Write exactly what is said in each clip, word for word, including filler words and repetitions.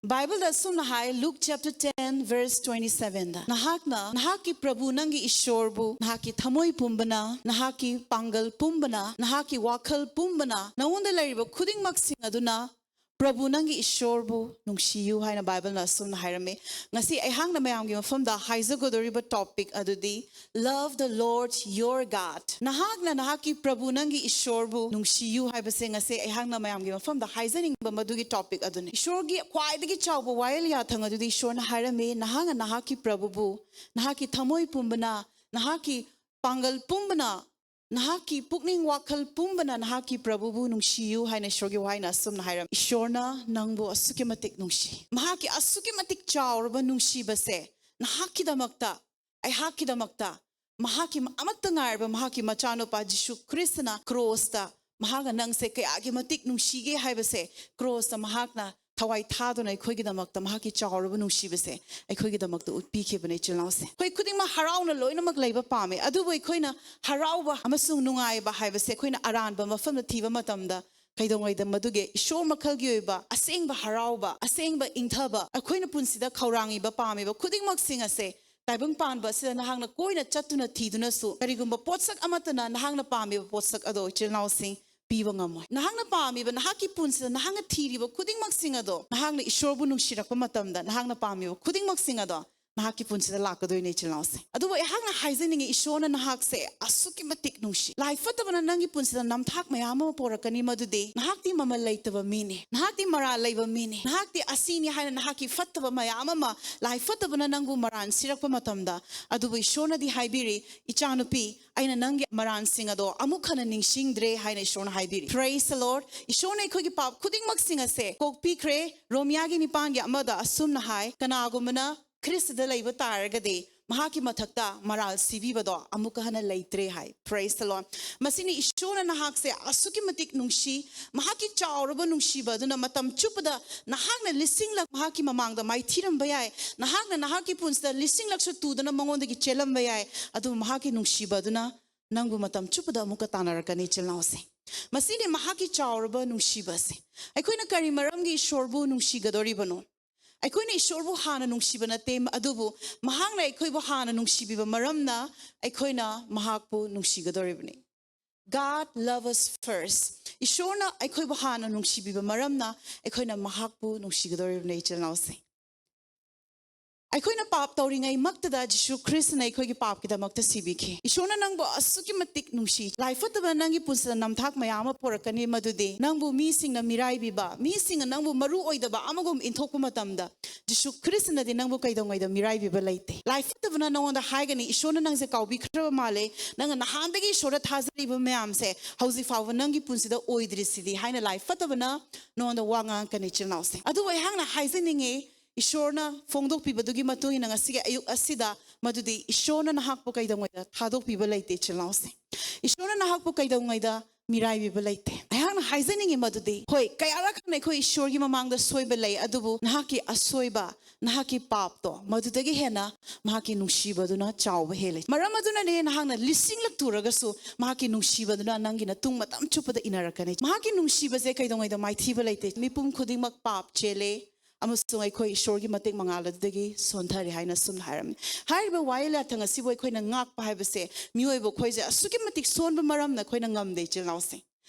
Bible ꯗ ꯑꯁꯨꯝꯅ ꯍꯥꯏ, Luke chapter ten verse twenty seven ꯗ, "ꯅꯍꯥꯛꯅ ꯅꯍꯥꯛꯀꯤ ꯄ꯭ꯔꯚꯨ ꯅꯪꯒꯤ ꯏꯁꯣꯔꯕꯨ ꯅꯍꯥꯛꯀꯤ ꯊꯃꯣꯏ ꯄꯨꯝꯕꯅ, ꯅꯍꯥꯛꯀꯤ ꯄꯥꯡꯒꯜ ꯄꯨꯝꯕꯅ, ꯅꯍꯥꯛꯀꯤ ꯋꯥꯈꯜ ꯄꯨꯝꯕꯅ, ꯅꯉꯣꯟꯗ ꯂꯩꯔꯤꯕ ꯈꯨꯗꯤꯡꯃꯛꯁꯤꯡ ꯑꯗꯨꯅ ꯄ꯭ꯔꯚꯨ ꯅꯪꯒꯤ ꯏꯁꯣꯔꯕꯨ ꯅꯨꯡꯁꯤꯌꯨ" ꯍꯥꯏꯅ Bible ꯅ ꯑꯁꯨꯝꯅ ꯍꯥꯏꯔꯝꯃꯤ꯫ ꯉꯁꯤ ꯑꯩꯍꯥꯛꯅ ꯃꯌꯥꯝꯒꯤ ꯃꯐꯝꯗ ꯍꯥꯏꯖꯒꯗꯧꯔꯤꯕ topic ꯑꯗꯨꯗꯤ, "Love the Lord your God." ꯅꯍꯥꯛꯅ ꯅꯍꯥꯛꯀꯤ ꯄ꯭ꯔꯚꯨ ꯅꯪꯒꯤ ꯏꯁꯣꯔꯕꯨ ꯅꯨꯡꯁꯤꯌꯨ ꯍꯥꯏꯕꯁꯦ ꯉꯁꯤ ꯑꯩꯍꯥꯛꯅ ꯃꯌꯥꯝꯒꯤ ꯃꯐꯝꯗ ꯍꯥꯏꯖꯅꯤꯡꯕ ꯃꯗꯨꯒꯤ topic ꯑꯗꯨꯅꯤ꯫ ꯏꯁꯣꯔꯒꯤ ꯈ꯭ꯋꯥꯏꯗꯒꯤ ꯆꯥꯎꯕ ꯋꯥꯌꯦꯜ ꯌꯥꯊꯪ ꯑꯗꯨꯗꯤ ꯏꯁꯣꯔꯅ ꯍꯥꯏꯔꯝꯃꯤ, "ꯅꯍꯥꯛꯅ ꯅꯍꯥꯛꯀꯤ ꯄ꯭ꯔꯚꯨꯕꯨ ꯅꯍꯥꯛꯀꯤ ꯊꯃꯣꯏ ꯄꯨꯝꯕꯅ, ꯅꯍꯥꯛꯀꯤ ꯄꯥꯡꯒꯜ ꯄꯨꯝꯕꯅ, ꯅꯍꯥꯛꯀꯤ ꯄꯨꯛꯅꯤꯡ ꯋꯥꯈꯜ ꯄꯨꯝꯕꯅ ꯅꯍꯥꯛꯀꯤ ꯄ꯭ꯔꯚꯨꯕꯨ ꯅꯨꯡꯁꯤꯌꯨ" ꯍꯥꯏꯅ ꯏꯁꯣꯔꯒꯤ ꯋꯥꯍꯩꯅ ꯑꯁꯨꯝꯅ ꯍꯥꯏꯔꯝꯃꯤ꯫ ꯏꯁꯣꯔꯅ ꯅꯪꯕꯨ ꯑꯁꯨꯛꯀꯤ ꯃꯇꯤꯛ ꯅꯨꯡꯁꯤ꯫ ꯃꯍꯥꯛꯀꯤ ꯑꯁꯨꯛꯀꯤ ꯃꯇꯤꯛ ꯆꯥꯎꯔꯕ ꯅꯨꯡꯁꯤꯕꯁꯦ ꯅꯍꯥꯛꯀꯤꯗꯃꯛꯇ, ꯑꯩꯍꯥꯛꯀꯤꯗꯃꯛꯇ, ꯃꯍꯥꯛꯀꯤ ꯑꯃꯠꯇ ꯉꯥꯏꯔꯕ ꯃꯍꯥꯛꯀꯤ ꯃꯆꯥꯅꯨꯄꯥ ꯖꯤꯁꯨ ꯈ꯭ꯔꯤꯁꯇꯅ cross ꯇ ꯃꯍꯥꯛꯅ ꯅꯪꯁꯦ ꯀꯌꯥꯒꯤ ꯃꯇꯤꯛ ꯅꯨꯡꯁꯤꯒꯦ ꯍꯥꯏꯕꯁꯦ cross ꯇ ꯃꯍꯥꯛꯅ ꯊꯋꯥꯏ ꯊꯥꯗꯨꯅ ꯑꯩꯈꯣꯏꯒꯤꯗꯃꯛꯇ ꯃꯍꯥꯛꯀꯤ ꯆꯥꯎꯔꯕ ꯅꯨꯡꯁꯤꯕꯁꯦ ꯑꯩꯈꯣꯏꯒꯤꯗꯃꯛꯇ ꯎꯠꯄꯤꯈꯤꯕꯅꯦ, ꯏꯆꯤꯜ ꯏꯅꯥꯎꯁꯦ꯫ ꯑꯩꯈꯣꯏ ꯈꯨꯗꯤꯡꯃꯛ ꯍꯔꯥꯎꯅ ꯂꯣꯏꯅꯃꯛ ꯂꯩꯕ ꯄꯥꯝꯃꯦ, ꯑꯗꯨꯕꯨ ꯑꯩꯈꯣꯏꯅ ꯍꯔꯥꯎꯕ ꯑꯃꯁꯨꯡ ꯅꯨꯡꯉꯥꯏꯕ ꯍꯥꯏꯕꯁꯦ ꯑꯩꯈꯣꯏꯅ ꯑꯔꯥꯟꯕ ꯃꯐꯝꯗ ꯊꯤꯕ ꯃꯇꯝꯗ ꯀꯩꯗꯧꯉꯩꯗ ꯃꯗꯨꯒꯤ ꯏꯁꯣꯔ ꯃꯈꯜꯒꯤ ꯑꯣꯏꯕ ꯑꯁꯦꯡꯕ ꯍꯔꯥꯎꯕ, ꯑꯁꯦꯡꯕ ꯏꯪꯊꯕ, ꯑꯩꯈꯣꯏꯅ ꯄꯨꯟꯁꯤꯗ ꯈꯧꯔꯥꯡꯉꯤꯕ ꯄꯥꯝꯃꯤꯕ ꯈꯨꯗꯤꯡꯃꯛꯁꯤꯡ ꯑꯁꯦ ꯇꯥꯏꯕꯪ ꯄꯥꯟꯕ ꯑꯁꯤꯗ ꯅꯍꯥꯛꯅ ꯀꯣꯏꯅ ꯆꯠꯇꯨꯅ ꯊꯤꯗꯨꯅꯁꯨ ꯀꯔꯤꯒꯨꯝꯕ ꯄꯣꯠꯁꯛ ꯑꯃꯠꯇꯅ ꯅꯍꯥꯛꯅ ꯄꯥꯝꯃꯤꯕ ꯄꯣꯠꯁꯛ ꯑꯗꯣ, ꯏꯆꯤꯜ ꯏꯅꯥꯎꯁꯤꯡ, ꯄꯤꯕ ꯉꯝꯃꯣꯏ꯫ ꯅꯍꯥꯛꯅ ꯄꯥꯝꯃꯤꯕ, ꯅꯍꯥꯛꯀꯤ ꯄꯨꯟꯁꯤꯗ ꯅꯍꯥꯛꯅ ꯊꯤꯔꯤꯕ ꯈꯨꯗꯤꯡꯃꯛꯁꯤꯡ ꯑꯗꯣ ꯅꯍꯥꯛꯅ ꯏꯁꯣꯔꯕꯨ ꯅꯨꯡꯁꯤꯔꯛꯄ ꯃꯇꯝꯗ ꯅꯍꯥꯛꯅ ꯄꯥꯝꯃꯤꯕ ꯈꯨꯗꯤꯡꯃꯛꯁꯤꯡ ꯑꯗꯣ ꯅꯍꯥꯛꯀꯤ ꯄꯨꯟꯁꯤꯗ ꯂꯥꯛꯀꯗꯣꯏꯅꯦ, ꯏꯆꯤꯜ ꯏꯅꯥꯎꯁꯦ꯫ ꯑꯗꯨꯕꯨ ꯑꯩꯍꯥꯛꯅ ꯍꯥꯏꯖꯅꯤꯡꯉꯤ, ꯏꯁꯣꯔꯅ ꯅꯍꯥꯛꯁꯦ ꯑꯁꯨꯛꯀꯤ ꯃꯇꯤꯛ ꯅꯨꯡꯁꯤ꯫ ꯂꯥꯏ ꯐꯠꯇꯕꯅ ꯅꯪꯒꯤ ꯄꯨꯟꯁꯤꯗ ꯅꯝꯊꯥꯛ ꯃꯌꯥꯝ ꯑꯃ ꯄꯣꯔꯛꯀꯅꯤ, ꯃꯗꯨꯗꯤ ꯅꯍꯥꯛꯇꯤ ꯃꯃꯜ ꯂꯩꯇꯕ ꯃꯤꯅꯤ, ꯅꯍꯥꯛꯇꯤ ꯃꯔꯥꯜ ꯂꯩꯕ ꯃꯤꯅꯤ, ꯅꯍꯥꯛꯇꯤ ꯑꯁꯤꯅꯤ ꯍꯥꯏꯅ ꯅꯍꯥꯛꯀꯤ ꯐꯠꯇꯕ ꯃꯌꯥꯝ ꯑꯃ, ꯂꯥꯏ ꯐꯠꯇꯕꯅ ꯅꯪꯕꯨ ꯃꯔꯥꯟ ꯁꯤꯔꯛꯄ ꯃꯇꯝꯗ, ꯑꯗꯨꯕꯨ ꯏꯁꯣꯔꯅꯗꯤ ꯍꯥꯏꯕꯤꯔꯤ, "ꯏꯆꯥꯅꯨꯄꯤ, ꯑꯩꯅ ꯅꯪꯒꯤ ꯃꯔꯥꯟꯁꯤꯡ ꯑꯗꯣ ꯑꯃꯨꯛ ꯍꯟꯅ ꯅꯤꯡꯁꯤꯡꯗ꯭ꯔꯦ" ꯍꯥꯏꯅ ꯏꯁꯣꯔꯅ ꯍꯥꯏꯕꯤꯔꯤ꯫ Praise the Lord. ꯏꯁꯣꯔꯅ ꯑꯩꯈꯣꯏꯒꯤ ꯄꯥꯞ ꯈꯨꯗꯤꯡꯃꯛꯁꯤꯡ ꯑꯁꯦ ꯀꯣꯛꯄꯤꯈ꯭ꯔꯦ꯫ ꯔꯣꯃꯤꯌꯥꯒꯤ ꯅꯤꯄꯥꯟꯒꯤ ꯑꯃꯗ ꯑꯁꯨꯝꯅ ꯍꯥꯏ, "ꯀꯅꯥꯒꯨꯝꯕꯅ ꯈ꯭ꯔꯤꯁꯇꯗ ꯂꯩꯕ ꯇꯥꯔꯒꯗꯤ ꯃꯍꯥꯛꯀꯤ ꯃꯊꯛꯇ ꯃꯔꯥꯜ ꯁꯤꯕꯤꯕꯗꯣ ꯑꯃꯨꯛꯀ ꯍꯟꯅ ꯂꯩꯇ꯭ꯔꯦ" ꯍꯥꯏ꯫ Praise the Lord. ꯃꯁꯤꯅꯤ ꯏꯁꯣꯔꯅ ꯅꯍꯥꯛꯁꯦ ꯑꯁꯨꯛꯀꯤ ꯃꯇꯤꯛ ꯅꯨꯡꯁꯤ, ꯃꯍꯥꯛꯀꯤ ꯆꯥꯎꯔꯕ ꯅꯨꯡꯁꯤꯕ ꯑꯗꯨꯅ ꯃꯇꯝ ꯆꯨꯞꯄꯗ ꯅꯍꯥꯛꯅ ꯂꯤꯁꯤꯡꯂꯛ ꯃꯍꯥꯛꯀꯤ ꯃꯃꯥꯡꯗ ꯃꯥꯏꯊꯤꯔꯝꯕ ꯌꯥꯏ, ꯅꯍꯥꯛꯅ ꯅꯍꯥꯛꯀꯤ ꯄꯨꯟꯁꯤꯗ ꯂꯤꯁꯤꯡꯂꯛꯁꯨ ꯇꯨꯗꯅ ꯃꯉꯣꯟꯗꯒꯤ ꯆꯦꯜꯂꯝꯕ ꯌꯥꯏ, ꯑꯗꯨꯕꯨ ꯃꯍꯥꯛꯀꯤ ꯅꯨꯡꯁꯤꯕ ꯑꯗꯨꯅ ꯅꯪꯕꯨ ꯃꯇꯝ ꯆꯨꯞꯄꯗ ꯑꯃꯨꯛꯀ ꯇꯥꯟꯅꯔꯛꯀꯅꯤ, ꯏꯆꯤꯜ ꯏꯅꯥꯎꯁꯦ꯫ ꯃꯁꯤꯅꯤ ꯃꯍꯥꯛꯀꯤ ꯆꯥꯎꯔꯕ ꯅꯨꯡꯁꯤꯕꯁꯦ꯫ ꯑꯩꯈꯣꯏꯅ ꯀꯔꯤ ꯃꯔꯝꯒꯤ ꯏꯁꯣꯔꯕꯨ ꯅꯨꯡꯁꯤꯒꯗꯧꯔꯤꯕꯅꯣ? ꯑꯩꯈꯣꯏꯅ ꯏꯁꯣꯔꯕꯨ ꯍꯥꯟꯅ ꯅꯨꯡꯁꯤꯕ ꯅꯠꯇꯦ, ꯑꯗꯨꯕꯨ ꯃꯍꯥꯛꯅ ꯑꯩꯈꯣꯏꯕꯨ ꯍꯥꯟꯅ ꯅꯨꯡꯁꯤꯕꯤꯕ ꯃꯔꯝꯅ ꯑꯩꯈꯣꯏꯅ ꯃꯍꯥꯛꯄꯨ ꯅꯨꯡꯁꯤꯒꯗꯧꯔꯤꯕꯅꯤ꯫ God love us first. ꯏꯁꯣꯔꯅ ꯑꯩꯈꯣꯏꯕꯨ ꯍꯥꯟꯅ ꯅꯨꯡꯁꯤꯕꯤꯕ ꯃꯔꯝꯅ ꯑꯩꯈꯣꯏꯅ ꯃꯍꯥꯛꯄꯨ ꯅꯨꯡꯁꯤꯒꯗꯧꯔꯤꯕꯅꯤ, ꯏꯆꯤꯜ ꯏꯅꯥꯎꯁꯤꯡ꯫ ꯑꯩꯈꯣꯏꯅ ꯄꯥꯞ ꯇꯧꯔꯤꯉꯩꯃꯛꯇꯗ ꯖꯤꯁꯨ ꯈ꯭ꯔꯤꯁꯇꯅ ꯑꯩꯈꯣꯏꯒꯤ ꯄꯥꯞꯀꯤꯗꯃꯛꯇ ꯁꯤꯕꯤꯈꯤ꯫ ꯏꯁꯣꯔꯅ ꯅꯪꯕꯨ ꯑꯁꯨꯛꯀꯤ ꯃꯇꯤꯛ ꯅꯨꯡꯁꯤ꯫ ꯂꯥꯏ ꯐꯠꯇꯕꯅ ꯅꯪꯒꯤ ꯄꯨꯟꯁꯤꯗ ꯅꯝꯊꯥꯛ ꯃꯌꯥꯝ ꯑꯃ ꯄꯨꯔꯛꯀꯅꯤ, ꯃꯗꯨꯗꯤ ꯅꯪꯕꯨ ꯃꯤꯁꯤꯡꯅ ꯃꯤꯔꯥꯏꯕꯤꯕ, ꯃꯤꯁꯤꯡꯅ ꯅꯪꯕꯨ ꯃꯔꯨ ꯑꯣꯏꯗꯕ ꯑꯃꯒꯨꯝ ꯏꯟꯊꯣꯛꯄ ꯃꯇꯝꯗ, ꯖꯤꯁꯨ ꯈ꯭ꯔꯤꯁꯇꯅꯗꯤ ꯅꯪꯕꯨ ꯀꯩꯗꯧꯉꯩꯗ ꯃꯤꯔꯥꯏꯕꯤꯕ ꯂꯩꯇꯦ꯫ ꯂꯥꯏ ꯐꯠꯇꯕꯅ ꯅꯉꯣꯟꯗ ꯍꯥꯏꯒꯅꯤ, "ꯏꯁꯣꯔꯅ ꯅꯪꯁꯦ ꯀꯥꯎꯕꯤꯈ꯭ꯔꯕ ꯃꯥꯜꯂꯦ, ꯅꯪꯅ ꯅꯍꯥꯟꯗꯒꯤ ꯏꯁꯣꯔꯗ ꯊꯥꯖꯔꯤꯕ ꯃꯌꯥꯝꯁꯦ ꯍꯧꯖꯤꯛ ꯐꯥꯎꯕ ꯅꯪꯒꯤ ꯄꯨꯟꯁꯤꯗ ꯑꯣꯏꯗ꯭ꯔꯤꯁꯤꯗꯤ" ꯍꯥꯏꯅ ꯂꯥꯏ ꯐꯠꯇꯕꯅ ꯅꯉꯣꯟꯗ ꯋꯥ ꯉꯥꯡꯉꯛꯀꯅꯤ, ꯏꯆꯤꯜ ꯏꯅꯥꯎꯁꯤꯡ꯫ ꯑꯗꯨꯕꯨ ꯑꯩꯍꯥꯛꯅ ꯍꯥꯏꯖꯅꯤꯡꯉꯤ, ꯏꯁꯣꯔꯅ ꯐꯣꯡꯗꯣꯛꯄꯤꯕꯗꯨꯒꯤ ꯃꯇꯨꯡ ꯏꯟꯅ ꯉꯁꯤꯒꯤ ꯑꯌꯨꯛ ꯑꯁꯤꯗ, ꯃꯗꯨꯗꯤ ꯏꯁꯣꯔꯅ ꯅꯍꯥꯛꯄꯨ ꯀꯩꯗꯧꯉꯩꯗ ꯊꯥꯗꯣꯛꯄꯤꯕ ꯂꯩꯇꯦ, ꯏꯆꯤꯜ ꯏꯅꯥꯎꯁꯤꯡ꯫ ꯏꯁꯣꯔꯅ ꯅꯍꯥꯛꯄꯨ ꯀꯩꯗꯧꯉꯩꯗ ꯃꯤꯔꯥꯏꯕꯤꯕ ꯂꯩꯇꯦ꯫ ꯑꯩꯍꯥꯛꯅ ꯍꯥꯏꯖꯅꯤꯡꯉꯤ ꯃꯗꯨꯗꯤ, ꯍꯣꯏ, ꯀꯌꯥꯔꯛ ꯍꯟꯅ ꯑꯩꯈꯣꯏ ꯏꯁꯣꯔꯒꯤ ꯃꯃꯥꯡꯗ ꯁꯣꯏꯕ ꯂꯩ, ꯑꯗꯨꯕꯨ ꯅꯍꯥꯛꯀꯤ ꯑꯁꯣꯏꯕ, ꯅꯍꯥꯛꯀꯤ ꯄꯥꯞꯇꯣ, ꯃꯗꯨꯗꯒꯤ ꯍꯦꯟꯅ ꯃꯍꯥꯛꯀꯤ ꯅꯨꯡꯁꯤꯕꯗꯨꯅ ꯆꯥꯎꯕ ꯍꯦꯜꯂꯤ꯫ ꯃꯔꯝ ꯑꯗꯨꯅꯅꯦ, ꯅꯍꯥꯛꯅ ꯂꯤꯁꯤꯡꯂꯛ ꯇꯨꯔꯒꯁꯨ ꯃꯍꯥꯛꯀꯤ ꯅꯨꯡꯁꯤꯕꯗꯨꯅ ꯅꯪꯒꯤ ꯅꯇꯨꯡ ꯃꯇꯝ ꯆꯨꯞꯄꯗ ꯏꯟꯅꯔꯛꯀꯅꯤ꯫ ꯃꯍꯥꯛꯀꯤ ꯅꯨꯡꯁꯤꯕꯁꯦ ꯀꯩꯗꯧꯉꯩꯗ ꯃꯥꯏꯊꯤꯕ ꯂꯩꯇꯦ꯫ ꯃꯤꯄꯨꯝ ꯈꯨꯗꯤꯡꯃꯛ ꯄꯥꯞ ꯆꯦꯜꯂꯦ, ꯑꯃꯁꯨꯡ ꯑꯩꯈꯣꯏ ꯏꯁꯣꯔꯒꯤ ꯃꯇꯤꯛ ꯃꯉꯥꯜ ꯑꯗꯨꯗꯒꯤ ꯁꯣꯟꯊꯔꯦ ꯍꯥꯏꯅ ꯑꯁꯨꯝꯅ ꯍꯥꯏꯔꯝꯃꯤ꯫ ꯍꯥꯏꯔꯤꯕ ꯋꯥꯌꯦꯜ ꯌꯥꯊꯪ ꯑꯁꯤꯕꯨ ꯑꯩꯈꯣꯏꯅ ꯉꯥꯛꯄ ꯍꯥꯏꯕꯁꯦ, ꯃꯤꯑꯣꯏꯕ ꯑꯩꯈꯣꯏꯁꯦ ꯑꯁꯨꯛꯀꯤ ꯃꯇꯤꯛ ꯁꯣꯟꯕ ꯃꯔꯝꯅ ꯑꯩꯈꯣꯏꯅ ꯉꯝꯗꯦ, ꯏꯆꯤꯜ ꯏꯅꯥꯎꯁꯤꯡ꯫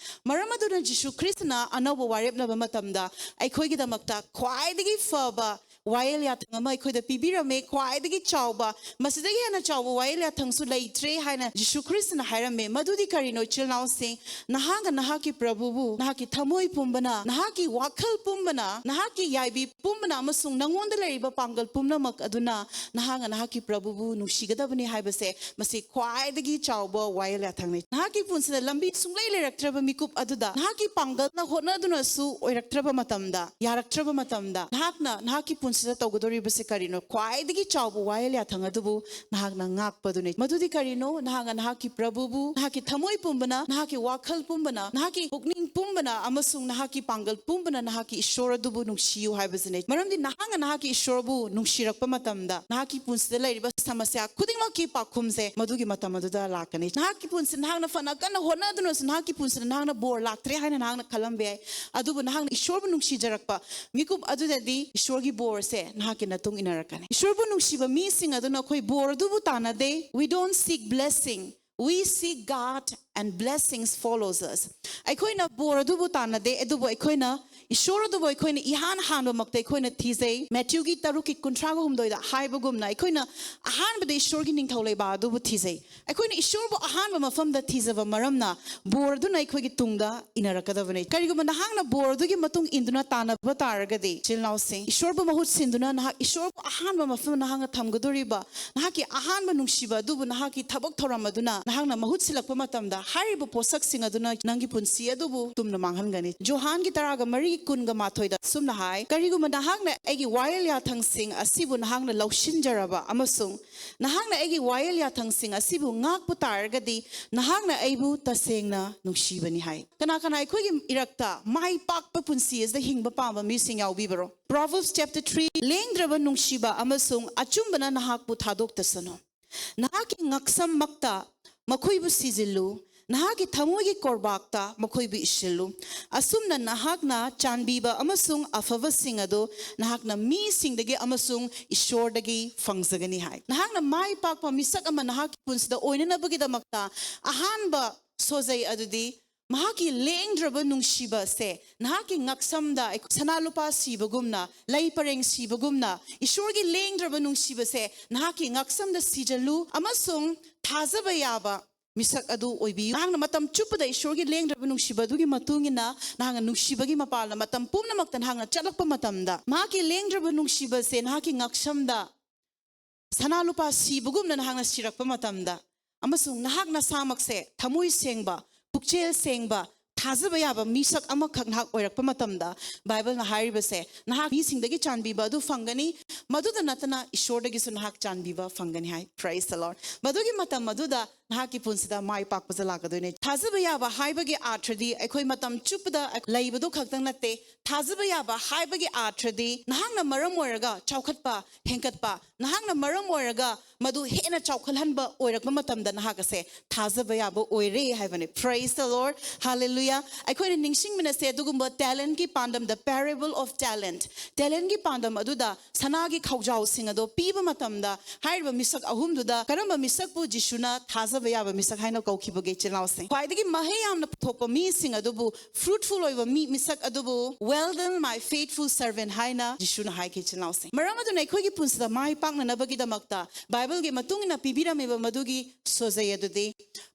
ꯃꯔꯝ ꯑꯗꯨꯅ ꯖꯤꯁꯨ ꯈ꯭ꯔꯤꯁꯇꯅ ꯑꯅꯧꯕ ꯋꯥꯔꯦꯞꯅꯕ ꯃꯇꯝꯗ ꯑꯩꯈꯣꯏꯒꯤꯗꯃꯛꯇ ꯈ꯭ꯋꯥꯏꯗꯒꯤ ꯐꯕ ꯋꯥꯌꯦꯜ ꯌꯥꯊꯪ ꯑꯃ ꯑꯩꯈꯣꯏꯗ ꯄꯤꯕꯤꯔꯝꯃꯦ꯫ ꯈ꯭ꯋꯥꯏꯗꯒꯤ ꯆꯥꯎꯕ, ꯃꯁꯤꯗꯒꯤ ꯍꯦꯟꯅ ꯆꯥꯎꯕ ꯋꯥꯌꯦꯜ ꯌꯥꯊꯪꯁꯨ ꯂꯩꯇ꯭ꯔꯦ ꯍꯥꯏꯅ ꯖꯤꯁꯨ ꯈ꯭ꯔꯤꯁꯇꯅ ꯍꯥꯏꯔꯝꯃꯦ꯫ ꯃꯗꯨꯗꯤ ꯀꯔꯤꯅꯣ, ꯏꯆꯤꯜ ꯏꯅꯥꯎꯁꯤꯡ? ꯅꯍꯥꯛꯅ ꯅꯍꯥꯛꯀꯤ ꯄ꯭ꯔꯚꯨꯕꯨ ꯅꯍꯥꯛꯀꯤ ꯊꯃꯣꯏ ꯄꯨꯝꯕꯅ, ꯅꯍꯥꯛꯀꯤ ꯋꯥꯈꯜ ꯄꯨꯝꯕꯅ, ꯅꯍꯥꯛꯀꯤ ꯌꯥꯏꯕꯤ ꯄꯨꯝꯕꯅ ꯑꯃꯁꯨꯡ ꯅꯉꯣꯟꯗ ꯂꯩꯔꯤꯕ ꯄꯥꯡꯒꯜ ꯄꯨꯝꯅꯃꯛ ꯑꯗꯨꯅ ꯅꯍꯥꯛꯅ ꯅꯍꯥꯛꯀꯤ ꯄ꯭ꯔꯚꯨꯕꯨ ꯅꯨꯡꯁꯤꯒꯗꯕꯅꯤ ꯍꯥꯏꯕꯁꯦ, ꯃꯁꯤ ꯈ꯭ꯋꯥꯏꯗꯒꯤ ꯆꯥꯎꯕ ꯋꯥꯌꯦꯜ ꯌꯥꯊꯪꯅꯤ꯫ ꯅꯍꯥꯛꯀꯤ ꯄꯨꯟꯁꯤꯗ ꯂꯝꯕꯤ ꯁꯨꯡꯂꯩ ꯂꯩꯔꯛꯇ꯭ꯔꯕ ꯃꯤꯀꯨꯞ ꯑꯗꯨꯗ ꯅꯍꯥꯛꯀꯤ ꯄꯥꯡꯒꯜꯅ ꯍꯣꯠꯅꯗꯨꯅꯁꯨ ꯑꯣꯏꯔꯛꯇ꯭ꯔꯕ ꯃꯇꯝꯗ, ꯌꯥꯔꯛꯇ꯭ꯔꯕ ꯃꯇꯝꯗ, ꯅꯍꯥꯛꯅ ꯅꯍꯥꯛꯀꯤ ꯄꯨꯟꯁꯤ ꯄꯨꯟꯁꯤꯗ ꯇꯧꯒꯗꯧꯔꯤꯕꯁꯤ ꯀꯔꯤꯅꯣ? ꯈ꯭ꯋꯥꯏꯗꯒꯤ ꯆꯥꯎꯕ ꯋꯥꯌꯦꯜ ꯌꯥꯊꯪ ꯑꯗꯨꯕꯨ ꯅꯍꯥꯛꯅ ꯉꯥꯛꯄꯗꯨꯅꯤ꯫ ꯃꯗꯨꯗꯤ ꯀꯔꯤꯅꯣ? ꯅꯍꯥꯛꯅ ꯅꯍꯥꯛꯀꯤ ꯄ꯭ꯔꯚꯨꯕꯨ, ꯅꯍꯥꯛꯀꯤ ꯊꯃꯣꯏ ꯄꯨꯝꯕꯅ, ꯅꯍꯥꯛꯀꯤ ꯋꯥꯈꯜ ꯄꯨꯝꯕꯅ, ꯅꯍꯥꯛꯀꯤ ꯄꯨꯛꯅꯤꯡ ꯄꯨꯝꯕꯅ ꯑꯃꯁꯨꯡ ꯅꯍꯥꯛꯀꯤ ꯄꯥꯡꯒꯜ ꯄꯨꯝꯕꯅ ꯅꯍꯥꯛꯀꯤ ꯏꯁꯣꯔ ꯑꯗꯨꯕꯨ ꯅꯨꯡꯁꯤꯌꯨ ꯍꯥꯏꯕꯁꯤꯅꯤ꯫ ꯃꯔꯝꯗꯤ ꯅꯍꯥꯛꯅ ꯅꯍꯥꯛꯀꯤ ꯏꯁꯣꯔꯕꯨ ꯅꯨꯡꯁꯤꯔꯛꯄ ꯃꯇꯝꯗ, ꯅꯍꯥꯛꯀꯤ ꯄꯨꯟꯁꯤꯗ ꯂꯩꯔꯤꯕ ꯁꯃꯁ꯭ꯌꯥ ꯈꯨꯗꯤꯡꯃꯛꯀꯤ ꯄꯥꯎꯈꯨꯝꯁꯦ ꯃꯗꯨꯒꯤ ꯃꯇꯝ ꯑꯗꯨꯗ ꯂꯥꯛꯀꯅꯤ꯫ ꯅꯍꯥꯛꯀꯤ ꯄꯨꯟꯁꯤꯗ ꯅꯍꯥꯛꯅ ꯐꯅ ꯀꯟꯅ ꯍꯣꯠꯅꯗꯨꯅꯁꯨ ꯅꯍꯥꯛꯀꯤ ꯄꯨꯟꯁꯤꯗ ꯅꯍꯥꯛꯅ ꯕꯣꯔ ꯂꯥꯛꯇ꯭ꯔꯦ ꯍꯥꯏꯅ ꯅꯍꯥꯛꯅ ꯈꯜꯂꯝꯕ ꯌꯥꯏ꯫ ꯑꯗꯨꯕꯨ ꯅꯍꯥꯛꯅ ꯏꯁꯣꯔꯕꯨ ꯅꯨꯡꯁꯤꯖꯔꯛꯄ ꯃꯤꯀꯨꯞ ꯑꯗꯨꯗꯗꯤ ꯏꯁꯣꯔꯒꯤ ꯕꯣꯔꯁꯦ ꯅꯍꯥꯛꯀꯤ ꯅꯇꯨꯡ ꯏꯟꯅꯔꯛꯀꯅꯤ꯫ ꯏꯁꯣꯔꯕꯨ ꯅꯨꯡꯁꯤꯕ ꯃꯤꯁꯤꯡ ꯑꯗꯨꯅ ꯑꯩꯈꯣꯏ ꯕꯣꯔ ꯑꯗꯨꯕꯨ ꯇꯥꯟꯅꯗꯦ꯫ We don't seek blessing. We seek God and blessings follows us. ꯑꯩꯈꯣꯏꯅ ꯕꯣꯔ ꯑꯗꯨꯕꯨ ꯇꯥꯟꯅꯗꯦ, ꯑꯗꯨꯕꯨ ꯑꯩꯈꯣꯏꯅ ꯏꯁꯣꯔ ꯑꯗꯨꯕꯨ ꯑꯩꯈꯣꯏꯅ ꯏꯍꯥꯟ ꯍꯥꯟꯕꯃꯛꯇ ꯑꯩꯈꯣꯏꯅ ꯊꯤꯖꯩ꯫ ꯃꯦꯊ꯭ꯌꯨꯒꯤ ꯇꯔꯨꯛꯀꯤ ꯀꯨꯟꯊ꯭ꯔꯥꯒ ꯍꯨꯝꯗꯣꯏꯗ ꯍꯥꯏꯕꯒꯨꯝꯅ, ꯑꯩꯈꯣꯏꯅ ꯑꯍꯥꯟꯕꯗ ꯏꯁꯣꯔꯒꯤ ꯅꯤꯡꯊꯧ ꯂꯩꯕꯥꯛ ꯑꯗꯨꯕꯨ ꯊꯤꯖꯩ꯫ ꯑꯩꯈꯣꯏꯅ ꯏꯁꯣꯔꯕꯨ ꯑꯍꯥꯟꯕ ꯃꯐꯝꯗ ꯊꯤꯖꯕ ꯃꯔꯝꯅ ꯕꯣꯔ ꯑꯗꯨꯅ ꯑꯩꯈꯣꯏꯒꯤ ꯇꯨꯡꯗ ꯏꯟꯅꯔꯛꯀꯗꯕꯅꯤ꯫ ꯀꯔꯤꯒꯨꯝꯕ ꯅꯍꯥꯛꯅ ꯕꯣꯔ ꯑꯗꯨꯒꯤ ꯃꯇꯨꯡ ꯏꯟꯗꯨꯅ ꯇꯥꯟꯅꯕ ꯇꯥꯔꯒꯗꯤ, ꯏꯆꯤꯜ ꯏꯅꯥꯎꯁꯤꯡ, ꯏꯁꯣꯔꯕꯨ ꯃꯍꯨꯠ ꯁꯤꯟꯗꯨꯅ ꯅꯍꯥꯛ ꯏꯁꯣꯔꯕꯨ ꯑꯍꯥꯟꯕ ꯃꯐꯝ ꯅꯍꯥꯛꯅ ꯊꯝꯒꯗꯧꯔꯤꯕ, ꯅꯍꯥꯛꯀꯤ ꯑꯍꯥꯟꯕ ꯅꯨꯡꯁꯤꯕ ꯑꯗꯨꯕꯨ ꯅꯍꯥꯛꯀꯤ ꯊꯕꯛ ꯊꯧꯔꯝ ꯑꯗꯨꯅ ꯅꯍꯥꯛꯅ ꯃꯍꯨꯠ ꯁꯤꯜꯂꯛꯄ ꯃꯇꯝꯗ, ꯍꯥꯏꯔꯤꯕ ꯄꯣꯠꯁꯛꯁꯤꯡ ꯑꯗꯨꯅ ꯅꯪꯒꯤ ꯄꯨꯟꯁꯤ ꯑꯗꯨꯕꯨ ꯇꯨꯝꯅ ꯃꯥꯡꯍꯟꯒꯅꯤ꯫ ꯖꯣꯍꯥꯟꯒꯤ ꯇꯔꯥꯒ ꯃꯔꯤ ꯀꯨꯟꯒ ꯃꯥꯊꯣꯏꯗ ꯑꯁꯨꯝꯅ ꯍꯥꯏ, "ꯀꯔꯤꯒꯨꯝꯕ ꯅꯍꯥꯛꯅ ꯑꯩꯒꯤ ꯋꯥꯌꯦꯜ ꯌꯥꯊꯪꯁꯤꯡ ꯑꯁꯤꯕꯨ ꯅꯍꯥꯛꯅ ꯂꯧꯁꯤꯟꯖꯔꯕ ꯑꯃꯁꯨꯡ ꯅꯍꯥꯛꯅ ꯑꯩꯒꯤ ꯋꯥꯌꯦꯜ ꯌꯥꯊꯪꯁꯤꯡ ꯑꯁꯤꯕꯨ ꯉꯥꯛꯄ ꯇꯥꯔꯒꯗꯤ, ꯅꯍꯥꯛꯅ ꯑꯩꯕꯨ ꯇꯁꯦꯡꯅ ꯅꯨꯡꯁꯤꯕꯅꯤ" ꯍꯥꯏ꯫ ꯀꯅꯥ ꯀꯅꯥ ꯑꯩꯈꯣꯏꯒꯤ ꯏꯔꯛꯇ ꯃꯥꯏ ꯄꯥꯛꯄ ꯄꯨꯟꯁꯤ ꯑꯁꯤꯗ ꯍꯤꯡꯕ ꯄꯥꯝꯕ ꯃꯤꯁꯤꯡ ꯌꯥꯎꯕꯤꯕ꯭ꯔꯣ? Proverbs chapter three, "ꯂꯦꯡꯗ꯭ꯔꯕ ꯅꯨꯡꯁꯤꯕ ꯑꯃꯁꯨꯡ ꯑꯆꯨꯝꯕꯅ ꯅꯍꯥꯛꯄꯨ ꯊꯥꯗꯣꯛꯇꯁꯅꯨ꯫ ꯅꯍꯥꯛꯀꯤ ꯉꯛꯁꯝꯃꯛꯇ ꯃꯈꯣꯏꯕꯨ ꯁꯤꯖꯤꯜꯂꯨ, ꯅꯍꯥꯛꯀꯤ ꯊꯃꯣꯏꯒꯤ ꯀꯣꯔꯕꯥꯛꯇ ꯃꯈꯣꯏꯕꯨ ꯏꯁꯤꯜꯂꯨ꯫ ꯑꯁꯨꯝꯅ ꯅꯍꯥꯛꯅ ꯆꯥꯟꯕꯤꯕ ꯑꯃꯁꯨꯡ ꯑꯐꯕꯁꯤꯡ ꯑꯗꯨ ꯅꯍꯥꯛꯅ ꯃꯤꯁꯤꯡꯗꯒꯤ ꯑꯃꯁꯨꯡ ꯏꯁꯣꯔꯗꯒꯤ ꯐꯪꯖꯒꯅꯤ" ꯍꯥꯏ꯫ ꯅꯍꯥꯛꯅ ꯃꯥꯏ ꯄꯥꯛꯄ ꯃꯤꯁꯛ ꯑꯃ ꯅꯍꯥꯛꯀꯤ ꯄꯨꯟꯁꯤꯗ ꯑꯣꯏꯅꯅꯕꯒꯤꯗꯃꯛꯇ ꯑꯍꯥꯟꯕ ꯁꯣꯖꯩ ꯑꯗꯨꯗꯤ ꯃꯍꯥꯛꯀꯤ ꯂꯦꯡꯗ꯭ꯔꯕ ꯅꯨꯡꯁꯤꯕꯁꯦ ꯅꯍꯥꯛꯀꯤ ꯉꯛꯁꯝꯗ ꯑꯩꯈꯣꯏ ꯁꯅꯥ ꯂꯨꯄꯥ ꯁꯤꯕꯒꯨꯝꯅ, ꯂꯩ ꯄꯔꯦꯡ ꯁꯤꯕꯒꯨꯝꯅ ꯏꯁꯣꯔꯒꯤ ꯂꯦꯡꯗ꯭ꯔꯕ ꯅꯨꯡꯁꯤꯕꯁꯦ ꯅꯍꯥꯛꯀꯤ ꯉꯛꯁꯝꯗ ꯁꯤꯖꯜꯂꯨ ꯑꯃꯁꯨꯡ ꯊꯥꯖꯕ ꯌꯥꯕ ꯃꯤꯁꯛ ꯑꯗꯨ ꯑꯣꯏꯕꯤꯌꯨ꯫ ꯅꯍꯥꯛꯅ ꯃꯇꯝ ꯆꯨꯞꯄꯗ ꯏꯁꯣꯔꯒꯤ ꯂꯦꯡꯗ꯭ꯔꯕ ꯅꯨꯡꯁꯤꯕ ꯑꯗꯨꯒꯤ ꯃꯇꯨꯡ ꯏꯟꯅ ꯅꯍꯥꯛꯅ ꯅꯨꯡꯁꯤꯕꯒꯤ ꯃꯄꯥꯟꯗ ꯃꯇꯝ ꯄꯨꯝꯅꯃꯛꯇ ꯅꯍꯥꯛꯅ ꯆꯠꯂꯛꯄ ꯃꯇꯝꯗ, ꯃꯍꯥꯛꯀꯤ ꯂꯦꯡꯗ꯭ꯔꯕ ꯅꯨꯡꯁꯤꯕꯁꯦ ꯅꯍꯥꯛꯀꯤ ꯉꯛꯁꯝꯗ ꯁꯅꯥ ꯂꯨꯄꯥ ꯁꯤꯕꯒꯨꯝꯅ ꯅꯍꯥꯛꯅ ꯁꯤꯔꯛꯄ ꯃꯇꯝꯗ, ꯑꯃꯁꯨꯡ ꯅꯍꯥꯛ ꯅꯁꯥꯃꯛꯁꯦ ꯊꯃꯣꯏ ꯁꯦꯡꯕ, ꯄꯨꯛꯆꯦꯜ ꯁꯦꯡꯕ, ꯊꯥꯖꯕ ꯌꯥꯕ ꯃꯤꯁꯛ ꯑꯃꯈꯛ ꯅꯍꯥꯛ ꯑꯣꯏꯔꯛꯄ ꯃꯇꯝꯗ, ꯕꯥꯏꯕꯜꯅ ꯍꯥꯏꯔꯤꯕꯁꯦ, ꯅꯍꯥꯛ ꯃꯤꯁꯤꯡꯗꯒꯤ ꯆꯥꯟꯕꯤꯕ ꯑꯗꯨ ꯐꯪꯒꯅꯤ, ꯃꯗꯨꯗ ꯅꯠꯇꯅ ꯏꯁꯣꯔꯗꯒꯤꯁꯨ ꯅꯍꯥꯛ ꯆꯥꯟꯕꯤꯕ ꯐꯪꯒꯅꯤ ꯍꯥꯏ꯫ Praise the Lord. ꯃꯗꯨꯒꯤ ꯃꯇꯝ ꯑꯗꯨꯗ ꯅꯍꯥꯛꯀꯤ ꯄꯨꯟꯁꯤꯗ ꯃꯥꯏ ꯄꯥꯛꯄꯁꯦ ꯂꯥꯛꯀꯗꯣꯏꯅꯦ꯫ ꯊꯥꯖꯕ ꯌꯥꯕ ꯍꯥꯏꯕꯒꯤ ꯑꯥꯔꯊꯗꯤ ꯑꯩꯈꯣꯏ ꯃꯇꯝ ꯆꯨꯞꯄꯗ ꯂꯩꯕꯗꯨ ꯈꯛꯇꯪ ꯅꯠꯇꯦ꯫ ꯊꯥꯖꯕ ꯌꯥꯕ ꯍꯥꯏꯕꯒꯤ ꯑꯥꯔꯊꯗꯤ ꯅꯍꯥꯛꯅ ꯃꯔꯝ ꯑꯣꯏꯔꯒ ꯆꯥꯎꯈꯠꯄ, ꯍꯦꯟꯒꯠꯄ, ꯅꯍꯥꯛꯅ ꯃꯔꯝ ꯑꯣꯏꯔꯒ ꯃꯗꯨ ꯍꯦꯟꯅ ꯆꯥꯎꯈꯠꯍꯟꯕ ꯑꯣꯏꯔꯛꯄ ꯃꯇꯝꯗ ꯅꯍꯥꯛ ꯑꯁꯦ ꯊꯥꯖꯕ ꯌꯥꯕ ꯑꯣꯏꯔꯦ ꯍꯥꯏꯕꯅꯦ꯫ Praise the Lord. Hallelujah. ꯑꯩꯈꯣꯏꯅ ꯅꯤꯡꯁꯤꯡꯃꯤꯟꯅꯁꯦ ꯑꯗꯨꯒꯨꯝꯕ talentꯀꯤ ꯄꯥꯟꯗꯝꯗ, parable of talent, talentꯀꯤ ꯄꯥꯟꯗꯝ ꯑꯗꯨꯗ ꯁꯅꯥꯒꯤ ꯈꯧꯖꯥꯎꯁꯤꯡ ꯑꯗꯣ ꯄꯤꯕ ꯃꯇꯝꯗ ꯍꯥꯏꯔꯤꯕ ꯃꯤꯁꯛ ꯑꯍꯨꯝꯗꯨꯗ ꯀꯔꯝꯕ ꯃꯤꯁꯛꯄꯨ ꯖꯤꯁꯨꯅ ꯊꯥꯖꯕ ꯌꯥꯕ ꯃꯤꯁꯛ ꯍꯥꯏꯅ ꯀꯧꯈꯤꯕꯒꯦ, ꯏꯆꯤꯜ ꯏꯅꯥꯎꯁꯤꯡ? ꯈ꯭ꯋꯥꯏꯗꯒꯤ ꯃꯍꯩ ꯌꯥꯝꯅ ꯄꯨꯊꯣꯛꯄ ꯃꯤꯁꯤꯡ ꯑꯗꯨꯕꯨ, fruitful ꯑꯣꯏꯕ ꯃꯤ, ꯃꯤꯁꯛ ꯑꯗꯨꯕꯨ, "Well done, my faithful servant" ꯍꯥꯏꯅ ꯖꯤꯁꯨꯅ ꯍꯥꯏꯈꯤ, ꯏꯆꯤꯜ ꯏꯅꯥꯎꯁꯤꯡ꯫ ꯃꯔꯝ ꯑꯗꯨꯅ ꯑꯩꯈꯣꯏꯒꯤ ꯄꯨꯟꯁꯤꯗ ꯃꯥꯏ ꯄꯥꯛꯅꯅꯕꯒꯤꯗꯃꯛꯇ ꯕꯥꯏꯕꯜꯒꯤ ꯃꯇꯨꯡ ꯏꯟꯅ ꯄꯤꯕꯤꯔꯝꯃꯤꯕ ꯃꯗꯨꯒꯤ ꯁꯣꯖꯩ ꯑꯗꯨꯗꯤ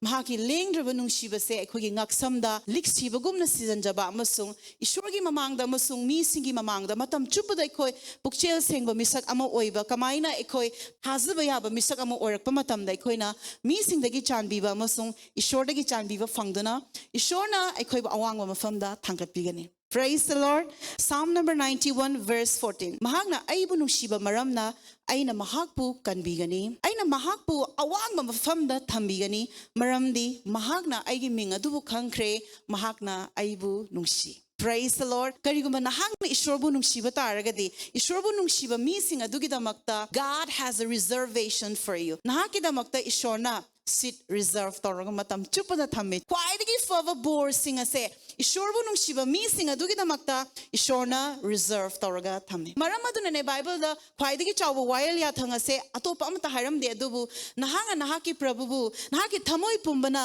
ꯃꯍꯥꯛꯀꯤ ꯂꯦꯡꯗ꯭ꯔꯕ ꯅꯨꯡꯁꯤꯕꯁꯦ ꯑꯩꯈꯣꯏꯒꯤ ꯉꯛꯁꯝꯗ ꯂꯤꯛ ꯁꯤꯕꯒꯨꯝꯅ ꯁꯤꯖꯤꯟꯖꯕ ꯑꯃꯁꯨꯡ ꯏꯁꯣꯔꯒꯤ ꯃꯃꯥꯡꯗ ꯑꯃꯁꯨꯡ ꯃꯤꯁꯤꯡꯒꯤ ꯃꯃꯥꯡꯗ ꯃꯇꯝ ꯆꯨꯞꯄꯗ ꯑꯩꯈꯣꯏ ꯄꯨꯛꯆꯦꯜ ꯁꯦꯡꯕ ꯃꯤꯁꯛ ꯑꯃ ꯑꯣꯏꯕ, ꯀꯃꯥꯏꯅ ꯑꯩꯈꯣꯏ ꯊꯥꯖꯕ ꯌꯥꯕ ꯃꯤꯁꯛ ꯑꯃ ꯑꯣꯏꯔꯛꯄ ꯃꯇꯝꯗ ꯑꯩꯈꯣꯏꯅ ꯃꯤꯁꯤꯡꯗꯒꯤ ꯆꯥꯟꯕꯤꯕ ꯑꯃꯁꯨꯡ ꯏꯁꯣꯔꯗꯒꯤ ꯆꯥꯟꯕꯤꯕ ꯐꯪꯗꯨꯅ ꯏꯁꯣꯔꯅ ꯑꯩꯈꯣꯏꯕꯨ ꯑꯋꯥꯡꯕ ꯃꯐꯝꯗ ꯊꯥꯡꯒꯠꯄꯤꯒꯅꯤ꯫ Praise the Lord. Psalm number ninety-one, verse fourteen. "ꯃꯍꯥꯛꯅ ꯑꯩꯕꯨ ꯅꯨꯡꯁꯤꯕ ꯃꯔꯝꯅ ꯑꯩꯅ ꯃꯍꯥꯛꯄꯨ ꯀꯟꯕꯤꯒꯅꯤ꯫ ꯑꯩꯅ ꯃꯍꯥꯛꯄꯨ ꯑꯋꯥꯡꯕ ꯃꯐꯝꯗ ꯊꯝꯕꯤꯒꯅꯤ, ꯃꯔꯝꯗꯤ ꯃꯍꯥꯛꯅ ꯑꯩꯒꯤ ꯃꯤꯡ ꯑꯗꯨꯕꯨ ꯈꯪꯈ꯭ꯔꯦ, ꯃꯍꯥꯛꯅ ꯑꯩꯕꯨ ꯅꯨꯡꯁꯤ"꯫ Praise the Lord. ꯀꯔꯤꯒꯨꯝꯕ ꯅꯍꯥꯛꯅ ꯏꯁꯣꯔꯕꯨ ꯅꯨꯡꯁꯤꯕ ꯇꯥꯔꯒꯗꯤ, ꯏꯁꯣꯔꯕꯨ ꯅꯨꯡꯁꯤꯕ ꯃꯤꯁꯤꯡ ꯑꯗꯨꯒꯤꯗꯃꯛꯇ, God has a reservation for you. ꯅꯍꯥꯛꯀꯤꯗꯃꯛꯇ ꯏꯁꯣꯔꯅ seat reserve ꯇꯧꯔꯒ ꯃꯇꯝ ꯆꯨꯞꯄꯗ ꯊꯝꯃꯤ꯫ ꯈ꯭ꯋꯥꯏꯗꯒꯤ ꯐꯕ ꯕꯣꯔꯁꯤꯡ ꯑꯁꯦ ꯏꯁꯣꯔꯕꯨ ꯅꯨꯡꯁꯤꯕ ꯃꯤꯁꯤꯡ ꯑꯗꯨꯒꯤꯗꯃꯛꯇ ꯏꯁꯣꯔꯅ reserve ꯇꯧꯔꯒ ꯊꯝꯃꯤ꯫ ꯃꯔꯝ ꯑꯗꯨꯅꯅꯦ ꯕꯥꯏꯕꯜꯗ ꯈ꯭ꯋꯥꯏꯗꯒꯤ ꯆꯥꯎꯕ ꯋꯥꯌꯦꯜ ꯌꯥꯊꯪ ꯑꯁꯦ ꯑꯇꯣꯞꯄ ꯑꯃꯠꯇ ꯍꯥꯏꯔꯝꯗꯦ, ꯑꯗꯨꯕꯨ ꯅꯍꯥꯛꯅ ꯅꯍꯥꯛꯀꯤ ꯄ꯭ꯔꯚꯨꯕꯨ ꯅꯍꯥꯛꯀꯤ ꯊꯃꯣꯏ ꯄꯨꯝꯕꯅ,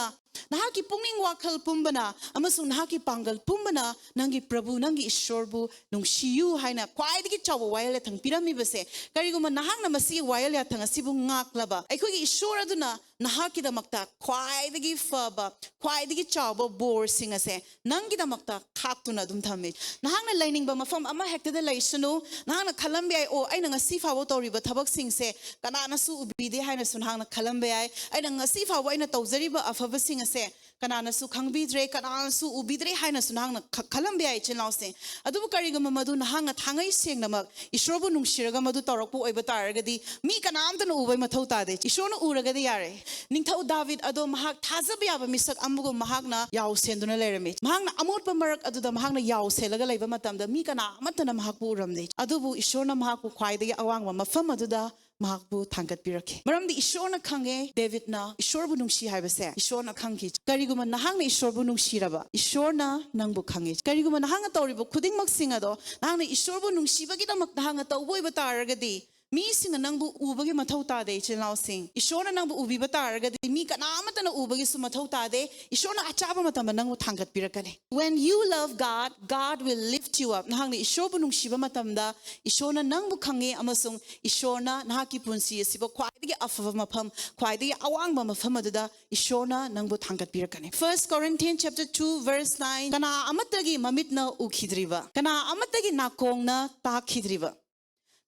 ꯅꯍꯥꯛꯀꯤ ꯄꯨꯛꯅꯤꯡ ꯋꯥꯈꯜ ꯄꯨꯝꯕꯅ ꯑꯃꯁꯨꯡ ꯅꯍꯥꯛꯀꯤ ꯄꯥꯡꯒꯜ ꯄꯨꯝꯕꯅ ꯅꯪꯒꯤ ꯄ꯭ꯔꯚꯨ, ꯅꯪꯒꯤ ꯏꯁꯣꯔꯕꯨ ꯅꯨꯡꯁꯤꯌꯨ ꯍꯥꯏꯅ ꯈ꯭ꯋꯥꯏꯗꯒꯤ ꯆꯥꯎꯕ ꯋꯥꯌꯦꯜ ꯌꯥꯊꯪ ꯄꯤꯔꯝꯃꯤꯕꯁꯦ, ꯀꯔꯤꯒꯨꯝꯕ ꯅꯍꯥꯛꯅ ꯃꯁꯤꯒꯤ ꯋꯥꯌꯦꯜ ꯌꯥꯊꯪ ꯑꯁꯤꯕꯨ ꯉꯥꯛꯂꯕ, ꯑꯩꯈꯣꯏꯒꯤ ꯏꯁꯣꯔ ꯑꯗꯨꯅ ꯅꯍꯥꯛꯀꯤꯗꯃꯛꯇ ꯈ꯭ꯋꯥꯏꯗꯒꯤ ꯐꯕ, ꯈ꯭ꯋꯥꯏꯗꯒꯤ ꯆꯥꯎꯕ ꯕꯣꯔꯁꯤꯡ ꯑꯁꯦ ꯅꯪꯒꯤꯗꯃꯛꯇ ꯈꯥꯛꯇꯨꯅ ꯑꯗꯨꯝ ꯊꯝꯃꯤ꯫ ꯅꯍꯥꯛꯅ ꯂꯩꯅꯤꯡꯕ ꯃꯐꯝ ꯑꯃ ꯍꯦꯛꯇꯗ ꯂꯩꯁꯅꯨ, ꯅꯍꯥꯛꯅ ꯈꯜꯂꯝꯕ ꯌꯥꯏ, "ꯑꯣ, ꯑꯩꯅ ꯉꯁꯤ ꯐꯥꯎꯕ ꯇꯧꯔꯤꯕ ꯊꯕꯛꯁꯤꯡꯁꯦ ꯀꯅꯥꯅꯁꯨ ꯎꯕꯤꯗꯦ" ꯍꯥꯏꯅꯁꯨ ꯅꯍꯥꯛꯅ ꯈꯜꯂꯝꯕ ꯌꯥꯏ꯫ "ꯑꯩꯅ ꯉꯁꯤ ꯐꯥꯎꯕ ꯑꯩꯅ ꯇꯧꯖꯔꯤꯕ ꯑꯐꯕꯁꯤꯡ ꯑꯁꯦ ꯀꯅꯥꯅꯁꯨ ꯈꯪꯕꯤꯗ꯭ꯔꯦ, ꯀꯅꯥꯅꯁꯨ ꯎꯕꯤꯗ꯭ꯔꯦ ꯍꯥꯏꯅꯁꯨ ꯅꯍꯥꯛꯅ ꯈ- ꯈꯜꯂꯝꯕ ꯌꯥꯏ, ꯏꯆꯤꯟ ꯏꯅꯥꯎꯁꯤꯡ꯫ ꯑꯗꯨꯕꯨ ꯀꯔꯤꯒꯨꯝꯕ ꯃꯗꯨ ꯅꯍꯥꯛꯅ ꯊꯥꯡꯉꯩ ꯁꯦꯡꯅꯃꯛ ꯏꯁꯣꯔꯕꯨ ꯅꯨꯡꯁꯤꯔꯒ ꯃꯗꯨ ꯇꯧꯔꯛꯄ ꯑꯣꯏꯕ ꯇꯥꯔꯒꯗꯤ, ꯃꯤ ꯀꯅꯥꯝꯇꯅ ꯎꯕꯩ ꯃꯊꯧ ꯇꯥꯗꯦ, ꯏꯁꯣꯔꯅ ꯎꯔꯒꯗꯤ ꯌꯥꯔꯦ꯫ ꯅꯤꯡꯊꯧ ꯗꯥꯕꯤꯗ ꯑꯗꯣ ꯃꯍꯥꯛ ꯊꯥꯖꯕ ꯌꯥꯕ ꯃꯤꯁꯛ ꯑꯃꯒꯨꯝ ꯃꯍꯥꯛꯅ ꯌꯥꯎꯁꯦꯟꯗꯨꯅ ꯂꯩꯔꯝꯃꯤ꯫ ꯃꯍꯥꯛꯅ ꯑꯃꯣꯠꯄ ꯃꯔꯛ ꯑꯗꯨꯗ ꯃꯍꯥꯛꯅ ꯌꯥꯎꯁꯦꯜꯂꯒ ꯂꯩꯕ ꯃꯇꯝꯗ ꯃꯤ ꯀꯅꯥ ꯑꯃꯠꯇꯅ ꯃꯍꯥꯛꯄꯨ ꯎꯔꯝꯗꯦ꯫ ꯑꯗꯨꯕꯨ ꯏꯁꯣꯔꯅ ꯃꯍꯥꯛꯄꯨ ꯈ꯭ꯋꯥꯏꯗꯒꯤ ꯑꯋꯥꯡꯕ ꯃꯐꯝ ꯑꯗꯨꯗ ꯃꯍꯥꯛꯄꯨ ꯊꯥꯡꯒꯠꯄꯤꯔꯛꯈꯤ꯫ ꯃꯔꯝꯗꯤ ꯏꯁꯣꯔꯅ ꯈꯪꯉꯦ, ꯗꯦꯕꯤꯗꯅ ꯏꯁꯣꯔꯕꯨ ꯅꯨꯡꯁꯤ ꯍꯥꯏꯕꯁꯦ ꯏꯁꯣꯔꯅ ꯈꯪꯈꯤ꯫ ꯀꯔꯤꯒꯨꯝꯕ ꯅꯍꯥꯛꯅ ꯏꯁꯣꯔꯕꯨ ꯅꯨꯡꯁꯤꯔꯕ, ꯏꯁꯣꯔꯅ ꯅꯪꯕꯨ ꯈꯪꯉꯤ꯫ ꯀꯔꯤꯒꯨꯝꯕ ꯅꯍꯥꯛꯅ ꯇꯧꯔꯤꯕ ꯈꯨꯗꯤꯡꯃꯛꯁꯤꯡ ꯑꯗꯣ ꯅꯍꯥꯛꯅ ꯏꯁꯣꯔꯕꯨ ꯅꯨꯡꯁꯤꯕꯒꯤꯗꯃꯛ ꯅꯍꯥꯛꯅ ꯇꯧꯕ ꯑꯣꯏꯕ ꯇꯥꯔꯒꯗꯤ, ꯃꯤꯁꯤꯡꯅ ꯅꯪꯕꯨ ꯎꯕꯒꯤ ꯃꯊꯧ ꯇꯥꯗꯦ, ꯏꯆꯤꯜ ꯏꯅꯥꯎꯁꯤꯡ꯫ ꯏꯁꯣꯔꯅ ꯅꯪꯕꯨ ꯎꯕꯤꯕ ꯇꯥꯔꯒꯗꯤ, ꯃꯤ ꯀꯅꯥ ꯑꯃꯠꯇꯅ ꯎꯕꯒꯤꯁꯨ ꯃꯊꯧ ꯇꯥꯗꯦ꯫ ꯏꯁꯣꯔꯅ ꯑꯆꯥꯕ ꯃꯇꯝꯗ ꯅꯪꯕꯨ ꯊꯥꯡꯒꯠꯄꯤꯔꯛꯀꯅꯤ꯫ When you love God, God will lift you up. ꯅꯍꯥꯛꯅ ꯏꯁꯣꯔꯕꯨ ꯅꯨꯡꯁꯤꯕ ꯃꯇꯝꯗ, ꯏꯁꯣꯔꯅ ꯅꯪꯕꯨ ꯈꯪꯉꯤ ꯑꯃꯁꯨꯡ ꯏꯁꯣꯔꯅ ꯅꯍꯥꯛꯀꯤ ꯄꯨꯟꯁꯤ ꯑꯁꯤꯕꯨ ꯈ꯭ꯋꯥꯏꯗꯒꯤ ꯑꯐꯕ ꯃꯐꯝ, ꯈ꯭ꯋꯥꯏꯗꯒꯤ ꯑꯋꯥꯡꯕ ꯃꯐꯝ ꯑꯗꯨꯗ ꯏꯁꯣꯔꯅ ꯅꯪꯕꯨ ꯊꯥꯡꯒꯠꯄꯤꯔꯛꯀꯅꯤ꯫ First Corinthians chapter two verse nine, "ꯀꯅꯥ ꯑꯃꯠꯇꯒꯤ ꯃꯃꯤꯠꯅ ꯎꯈꯤꯗ꯭ꯔꯤꯕ, ꯀꯅꯥ ꯑꯃꯠꯇꯒꯤ ꯅꯥꯀꯣꯡꯅ ꯇꯥꯈꯤꯗ꯭ꯔꯤꯕ,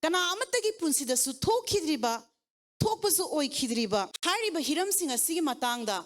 ꯀꯅꯥ ꯑꯃꯠꯇꯒꯤ ꯄꯨꯟꯁꯤꯗꯁꯨ ꯊꯣꯛꯈꯤꯗ꯭ꯔꯤꯕ, ꯊꯣꯛꯄꯁꯨ ꯑꯣꯏꯈꯤꯗ꯭ꯔꯤꯕ" ꯍꯥꯏꯔꯤꯕ ꯍꯤꯔꯝꯁꯤꯡ ꯑꯁꯤꯒꯤ ꯃꯇꯥꯡꯗ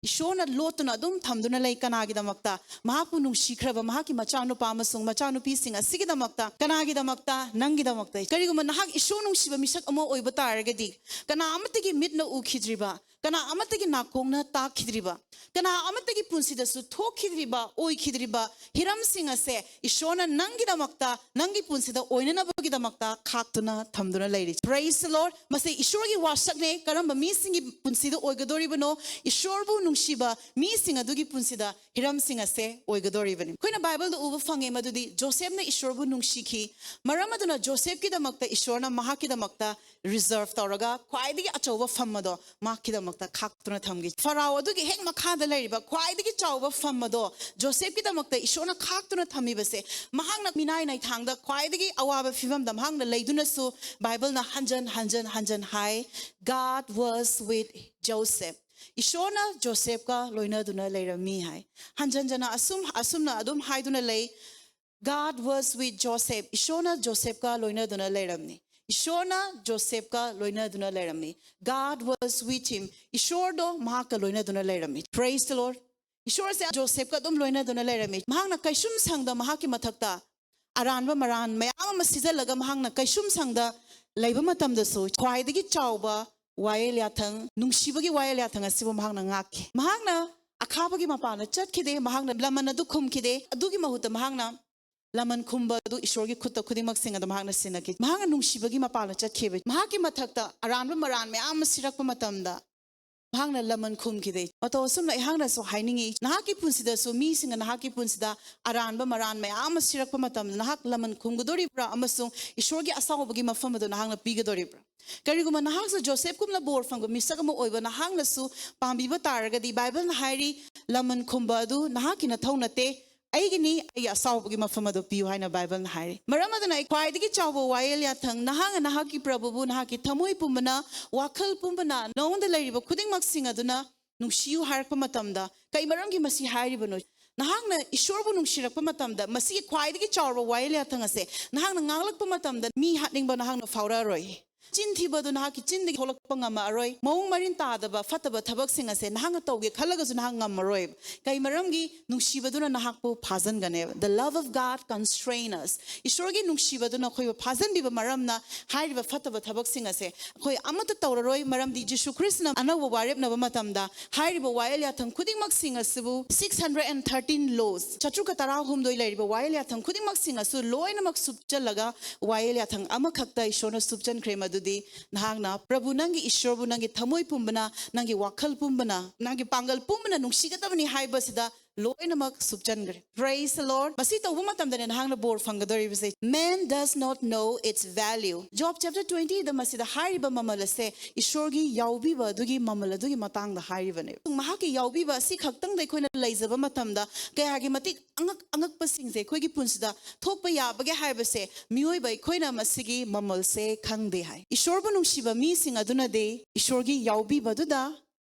ꯏꯁꯣꯔꯅ ꯂꯣꯠꯇꯨꯅ ꯑꯗꯨꯝ ꯊꯝꯗꯨꯅ ꯂꯩ꯫ ꯀꯅꯥꯒꯤꯗꯃꯛꯇ? ꯃꯍꯥꯛꯄꯨ ꯅꯨꯡꯁꯤꯈ꯭ꯔꯕ ꯃꯍꯥꯛꯀꯤ ꯃꯆꯥꯅꯨꯄꯥ ꯑꯃꯁꯨꯡ ꯃꯆꯥꯅꯨꯄꯤꯁꯤꯡ ꯑꯁꯤꯒꯤꯗꯃꯛꯇ꯫ ꯀꯅꯥꯒꯤꯗꯃꯛꯇ? ꯅꯪꯒꯤꯗꯃꯛꯇ꯫ ꯀꯔꯤꯒꯨꯝꯕ ꯅꯍꯥꯛ ꯏꯁꯣꯔ ꯅꯨꯡꯁꯤꯕ ꯃꯤꯁꯛ ꯑꯃ ꯑꯣꯏꯕ ꯇꯥꯔꯒꯗꯤ, ꯀꯅꯥ ꯑꯃꯠꯇꯒꯤ ꯃꯤꯠꯅ ꯎꯈꯤꯗ꯭ꯔꯤꯕ, ꯀꯅꯥ ꯑꯃꯠꯇꯒꯤ ꯅꯥꯀꯣꯡꯅ ꯇꯥꯈꯤꯗ꯭ꯔꯤꯕ, ꯀꯅꯥ ꯑꯃꯠꯇꯒꯤ ꯄꯨꯟꯁꯤꯗꯁꯨ ꯊꯣꯛꯈꯤꯗ꯭ꯔꯤꯕ, ꯑꯣꯏꯈꯤꯗ꯭ꯔꯤꯕ ꯍꯤꯔꯝꯁꯤꯡ ꯑꯁꯦ ꯏꯁꯣꯔꯅ ꯅꯪꯒꯤꯗꯃꯛꯇ, ꯅꯪꯒꯤ ꯄꯨꯟꯁꯤꯗ ꯑꯣꯏꯅꯅꯕꯒꯤꯗꯃꯛꯇ ꯈꯥꯛꯇꯨꯅ ꯊꯝꯗꯨꯅ ꯂꯩꯔꯤ꯫ Praise the Lord. ꯃꯁꯤ ꯏꯁꯣꯔꯒꯤ ꯋꯥꯁꯛꯅꯦ꯫ ꯀꯔꯝꯕ ꯃꯤꯁꯤꯡꯒꯤ ꯄꯨꯟꯁꯤꯗ ꯑꯣꯏꯒꯗꯧꯔꯤꯕꯅꯣ? ꯏꯁꯣꯔꯕꯨ ꯅꯨꯡꯁꯤꯕ ꯃꯤꯁꯤꯡ ꯑꯗꯨꯒꯤ ꯄꯨꯟꯁꯤꯗ ꯍꯤꯔꯝꯁꯤꯡ ꯑꯁꯦ ꯑꯣꯏꯒꯗꯧꯔꯤꯕꯅꯤ꯫ ꯑꯩꯈꯣꯏꯅ ꯕꯥꯏꯕꯜꯗ ꯎꯕ ꯐꯪꯉꯦ ꯃꯗꯨꯗꯤ ꯖꯣꯁꯦꯐꯅ ꯏꯁꯣꯔꯕꯨ ꯅꯨꯡꯁꯤꯈꯤ꯫ ꯃꯔꯝ ꯑꯗꯨꯅ ꯖꯣꯁꯦꯐꯀꯤꯗꯃꯛꯇ ꯏꯁꯣꯔꯅ ꯃꯍꯥꯛꯀꯤꯗꯃꯛꯇ reserve ꯇꯧꯔꯒ ꯈ꯭ꯋꯥꯏꯗꯒꯤ ꯑꯆꯧꯕ ꯐꯝ ꯑꯗꯣ ꯃꯍꯥꯛꯀꯤꯗꯃꯛꯇ ꯈꯥꯛꯇꯨꯅ ꯊꯝꯈꯤ꯫ ꯐꯔꯥꯑꯣ ꯑꯗꯨꯒꯤ ꯍꯦꯛ ꯃꯈꯥꯗ ꯂꯩꯔꯤꯕ ꯈ꯭ꯋꯥꯏꯗꯒꯤ ꯆꯥꯎꯕ ꯐꯝ ꯑꯗꯣ ꯖꯣꯁꯦꯐꯀꯤꯗꯃꯛꯇ ꯏꯁꯣꯔꯅ ꯈꯥꯛꯇꯨꯅ ꯊꯝꯃꯤꯕꯁꯦ, ꯃꯍꯥꯛꯅ ꯃꯤꯅꯥꯏ ꯅꯥꯏꯊꯥꯡꯗ ꯈ꯭ꯋꯥꯏꯗꯒꯤ ꯑꯋꯥꯕ ꯐꯤꯕꯝꯗ ꯃꯍꯥꯛꯅ ꯂꯩꯗꯨꯅꯁꯨ, ꯕꯥꯏꯕꯜꯅ ꯍꯟꯖꯟ ꯍꯟꯖꯟ ꯍꯟꯖꯟ ꯍꯥꯏ, "God was with Joseph." ꯏꯁꯣꯔꯅ ꯖꯣꯁꯦꯐꯀ ꯂꯣꯏꯅꯗꯨꯅ ꯂꯩꯔꯝꯃꯤ ꯍꯥꯏ꯫ ꯍꯟꯖꯟ ꯍꯟꯖꯟꯅ ꯑꯁꯨꯝ, ꯑꯁꯨꯝꯅ ꯑꯗꯨꯝ ꯍꯥꯏꯗꯨꯅ ꯂꯩ, "God was with Joseph." ꯏꯁꯣꯔꯅ ꯖꯣꯁꯦꯐꯀ ꯂꯣꯏꯅꯗꯨꯅ ꯂꯩꯔꯝꯃꯤ꯫ ꯏꯁꯣꯔꯅ ꯖꯣꯁꯦꯐꯀ ꯂꯣꯏꯅꯗꯨꯅ ꯂꯩꯔꯝꯃꯤ꯫ "God was with him." ꯏꯁꯣꯔꯗꯣ ꯃꯍꯥꯛꯀ ꯂꯣꯏꯅꯗꯨꯅ ꯂꯩꯔꯝꯃꯤ꯫ Praise the Lord. ꯏꯁꯣꯔꯁꯦ ꯖꯣꯁꯦꯐꯀ ꯑꯗꯨꯝ ꯂꯣꯏꯅꯗꯨꯅ ꯂꯩꯔꯝꯃꯤ꯫ ꯃꯍꯥꯛꯅ ꯀꯩꯁꯨꯝ ꯁꯪꯗ ꯃꯍꯥꯛꯀꯤ ꯃꯊꯛꯇ ꯑꯔꯥꯟꯕ ꯃꯔꯥꯟ ꯃꯌꯥꯝ ꯑꯃ ꯁꯤꯖꯤꯜꯂꯒ ꯃꯍꯥꯛꯅ ꯀꯩꯁꯨꯝ ꯁꯪꯗ ꯂꯩꯕ ꯃꯇꯝꯗꯁꯨ ꯈ꯭ꯋꯥꯏꯗꯒꯤ ꯆꯥꯎꯕ ꯋꯥꯌꯦꯜ ꯌꯥꯊꯪ, ꯅꯨꯡꯁꯤꯕꯒꯤ ꯋꯥꯌꯦꯜ ꯌꯥꯊꯪ ꯑꯁꯤꯕꯨ ꯃꯍꯥꯛꯅ ꯉꯥꯛꯈꯤ꯫ ꯃꯍꯥꯛꯅ ꯑꯈꯥꯕꯒꯤ ꯃꯄꯥꯟꯗ ꯆꯠꯈꯤꯗꯦ, ꯃꯍꯥꯛꯅ ꯂꯃꯟ ꯑꯗꯨ ꯈꯨꯝꯈꯤꯗꯦ꯫ ꯑꯗꯨꯒꯤ ꯃꯍꯨꯠꯇ ꯃꯍꯥꯛꯅ ꯂꯃꯟ ꯈꯨꯝꯕ ꯑꯗꯨ ꯏꯁꯣꯔꯒꯤ ꯈꯨꯠꯇ ꯈꯨꯗꯤꯡꯃꯛꯁꯤꯡ ꯑꯗꯨ ꯃꯍꯥꯛꯅ ꯁꯤꯟꯅꯈꯤ꯫ ꯃꯍꯥꯛꯅ ꯅꯨꯡꯁꯤꯕꯒꯤ ꯃꯄꯥꯟꯗ ꯆꯠꯈꯤꯕ, ꯃꯍꯥꯛꯀꯤ ꯃꯊꯛꯇ ꯑꯔꯥꯟꯕ ꯃꯔꯥꯟ ꯃꯌꯥꯝ ꯑꯃ ꯁꯤꯔꯛꯄ ꯃꯇꯝꯗ ꯃꯍꯥꯛꯅ ꯂꯃꯟ ꯈꯨꯝꯈꯤꯗꯦ꯫ ꯃꯇꯧ ꯑꯁꯨꯝꯅ ꯑꯩꯍꯥꯛꯅꯁꯨ ꯍꯥꯏꯅꯤꯡꯉꯤ, ꯅꯍꯥꯛꯀꯤ ꯄꯨꯟꯁꯤꯗꯁꯨ ꯃꯤꯁꯤꯡꯅ ꯅꯍꯥꯛꯀꯤ ꯄꯨꯟꯁꯤꯗ ꯑꯔꯥꯟꯕ ꯃꯔꯥꯟ ꯃꯌꯥꯝ ꯑꯃ ꯁꯤꯔꯛꯄ ꯃꯇꯝꯗ ꯅꯍꯥꯛ ꯂꯃꯟ ꯈꯨꯝꯒꯗꯧꯔꯤꯕ꯭ꯔꯥ ꯑꯃꯁꯨꯡ ꯏꯁꯣꯔꯒꯤ ꯑꯁꯥꯎꯕꯒꯤ ꯃꯐꯝ ꯑꯗꯨ ꯅꯍꯥꯛꯅ ꯄꯤꯒꯗꯧꯔꯤꯕ꯭ꯔꯥ? ꯀꯔꯤꯒꯨꯝꯕ ꯅꯍꯥꯛꯁꯨ ꯖꯣꯁꯦꯐꯀꯨꯝꯅ ꯕꯣꯔ ꯐꯪꯕ ꯃꯤꯁꯛ ꯑꯃ ꯑꯣꯏꯕ ꯅꯍꯥꯛꯅꯁꯨ ꯄꯥꯝꯕꯤꯕ ꯇꯥꯔꯒꯗꯤ, ꯕꯥꯏꯕꯜꯅ ꯍꯥꯏꯔꯤ, ꯂꯃꯟ ꯈꯨꯝꯕ ꯑꯗꯨ ꯅꯍꯥꯛꯀꯤ ꯅꯊꯧ ꯅꯠꯇꯦ, ꯑꯩꯒꯤꯅꯤ, ꯑꯩꯒꯤ ꯑꯁꯥꯎꯕꯒꯤ ꯃꯐꯝ ꯑꯗꯨ ꯄꯤꯌꯨ ꯍꯥꯏꯅ ꯕꯥꯏꯕꯜꯅ ꯍꯥꯏꯔꯤ꯫ ꯃꯔꯝ ꯑꯗꯨꯅ ꯑꯩ ꯈ꯭ꯋꯥꯏꯗꯒꯤ ꯆꯥꯎꯕ ꯋꯥꯌꯦꯜ ꯌꯥꯊꯪ, ꯅꯍꯥꯛꯅ ꯅꯍꯥꯛꯀꯤ ꯄ꯭ꯔꯚꯨꯕꯨ ꯅꯍꯥꯛꯀꯤ ꯊꯃꯣꯏ ꯄꯨꯝꯕꯅ, ꯋꯥꯈꯜ ꯄꯨꯝꯕꯅ, ꯅꯉꯣꯟꯗ ꯂꯩꯔꯤꯕ ꯈꯨꯗꯤꯡꯃꯛꯁꯤꯡ ꯑꯗꯨꯅ ꯅꯨꯡꯁꯤꯌꯨ ꯍꯥꯏꯔꯛꯄ ꯃꯇꯝꯗ, ꯀꯩ ꯃꯔꯝꯒꯤ ꯃꯁꯤ ꯍꯥꯏꯔꯤꯕꯅꯣ? ꯅꯍꯥꯛꯅ ꯏꯁꯣꯔꯕꯨ ꯅꯨꯡꯁꯤꯔꯛꯄ ꯃꯇꯝꯗ, ꯃꯁꯤꯒꯤ ꯈ꯭ꯋꯥꯏꯗꯒꯤ ꯆꯥꯎꯔꯕ ꯋꯥꯌꯦꯜ ꯌꯥꯊꯪ ꯑꯁꯦ ꯅꯍꯥꯛꯅ ꯉꯥꯡꯂꯛꯄ ꯃꯇꯝꯗ, ꯃꯤ ꯍꯥꯠꯅꯤꯡꯕ ꯅꯍꯥꯛꯅ ꯐꯥꯎꯔꯛꯑꯔꯣꯏ꯫ ꯆꯤꯟ ꯊꯤꯕ ꯑꯗꯨ ꯅꯍꯥꯛꯀꯤ ꯆꯤꯟꯗꯒꯤ ꯊꯣꯛꯂꯛꯄ ꯉꯝꯃꯛꯑꯔꯣꯏ꯫ ꯃꯑꯣꯡ ꯃꯔꯤꯟ ꯇꯥꯗꯕ ꯐꯠꯇꯕ ꯊꯕꯛꯁꯤꯡ ꯑꯁꯦ ꯅꯍꯥꯛꯅ ꯇꯧꯒꯦ ꯈꯜꯂꯒꯁꯨ ꯅꯍꯥꯛ ꯉꯝꯃꯔꯣꯏ꯫ ꯀꯩ ꯃꯔꯝꯒꯤ? ꯅꯨꯡꯁꯤꯕꯗꯨꯅ ꯅꯍꯥꯛꯄꯨ ꯐꯥꯖꯟꯒꯅꯦꯕ꯫ The love of God constrain us. ꯏꯁꯣꯔꯒꯤ ꯅꯨꯡꯁꯤꯕꯗꯨꯅ ꯑꯩꯈꯣꯏꯕꯨ ꯐꯥꯖꯟꯕꯤꯕ ꯃꯔꯝꯅ ꯍꯥꯏꯔꯤꯕ ꯐꯠꯇꯕ ꯊꯕꯛꯁꯤꯡ ꯑꯁꯦ ꯑꯩꯈꯣꯏ ꯑꯃꯠꯇ ꯇꯧꯔꯔꯣꯏ꯫ ꯃꯔꯝꯗꯤ ꯖꯤꯁꯨ ꯈ꯭ꯔꯤꯁꯅ ꯑꯅꯧꯕ ꯋꯥꯔꯦꯞꯅꯕ ꯃꯇꯝꯗ ꯍꯥꯏꯔꯤꯕ ꯋꯥꯌꯦꯜ ꯌꯥꯊꯪ ꯈꯨꯗꯤꯡꯃꯛꯁꯤꯡ ꯑꯁꯤꯕꯨ, six hundred and thirteen laws, ꯆꯥꯇ꯭ꯔꯨꯛꯀ ꯇꯔꯥꯍꯨꯝꯗꯣꯏ ꯂꯩꯔꯤꯕ ꯋꯥꯌꯦꯜ ꯌꯥꯊꯪ ꯈꯨꯗꯤꯡꯃꯛꯁꯤꯡ ꯑꯁꯨ ꯂꯣꯏꯅꯃꯛ ꯁꯨꯞꯆꯜꯂꯒ ꯋꯥꯌꯦꯜ ꯌꯥꯊꯪ ꯑꯃꯈꯛꯇ ꯏꯁꯣꯔꯅ ꯁꯨꯞꯆꯟꯈ꯭ꯔꯦ, ꯃꯗꯨꯗꯤ ꯅꯍꯥꯛꯅ ꯄ꯭ꯔꯚꯨ ꯅꯪꯒꯤ ꯏꯁꯣꯔꯕꯨ ꯅꯪꯒꯤ ꯊꯃꯣꯏ ꯄꯨꯝꯕꯅ, ꯅꯪꯒꯤ ꯋꯥꯈꯜ ꯄꯨꯝꯕꯅ, ꯅꯪꯒꯤ ꯄꯥꯡꯒꯜ ꯄꯨꯝꯕꯅ ꯅꯨꯡꯁꯤꯒꯗꯕꯅꯤ ꯍꯥꯏꯕꯁꯤꯗ ꯂꯣꯏꯅꯃꯛ ꯁꯨꯞꯆꯟꯈ꯭ꯔꯦ꯫ Praise the Lord. ꯃꯁꯤ ꯇꯧꯕ ꯃꯇꯝꯗꯅꯦ ꯅꯍꯥꯛꯅ ꯕꯣꯔ ꯐꯪꯒꯗꯧꯔꯤꯕꯁꯦ꯫ Man does not know its value. Job chapter twenty ꯗ ꯃꯁꯤꯗ ꯍꯥꯏꯔꯤꯕ ꯃꯃꯜ ꯑꯁꯦ ꯏꯁꯣꯔꯒꯤ ꯌꯥꯎꯕꯤꯕ ꯑꯗꯨꯒꯤ ꯃꯃꯜ ꯑꯗꯨꯒꯤ ꯃꯇꯥꯡꯗ ꯍꯥꯏꯔꯤꯕꯅꯦ꯫ ꯃꯍꯥꯛꯀꯤ ꯌꯥꯎꯕꯤꯕ ꯑꯁꯤ ꯈꯛꯇꯪꯗ ꯑꯩꯈꯣꯏꯅ ꯂꯩꯖꯕ ꯃꯇꯝꯗ ꯀꯌꯥꯒꯤ ꯃꯇꯤꯛ ꯑꯉꯛ ꯑꯉꯛꯄꯁꯤꯡꯁꯦ ꯑꯩꯈꯣꯏꯒꯤ ꯄꯨꯟꯁꯤꯗ ꯊꯣꯛꯄ ꯌꯥꯕꯒꯦ ꯍꯥꯏꯕꯁꯦ ꯃꯤꯑꯣꯏꯕ ꯑꯩꯈꯣꯏꯅ ꯃꯁꯤꯒꯤ ꯃꯃꯜꯁꯦ ꯈꯪꯗꯦ ꯍꯥꯏ꯫ ꯏꯁꯣꯔꯕꯨ ꯅꯨꯡꯁꯤꯕ ꯃꯤꯁꯤꯡ ꯑꯗꯨꯅꯗꯤ ꯏꯁꯣꯔꯒꯤ ꯌꯥꯎꯕꯤꯕꯗꯨꯗ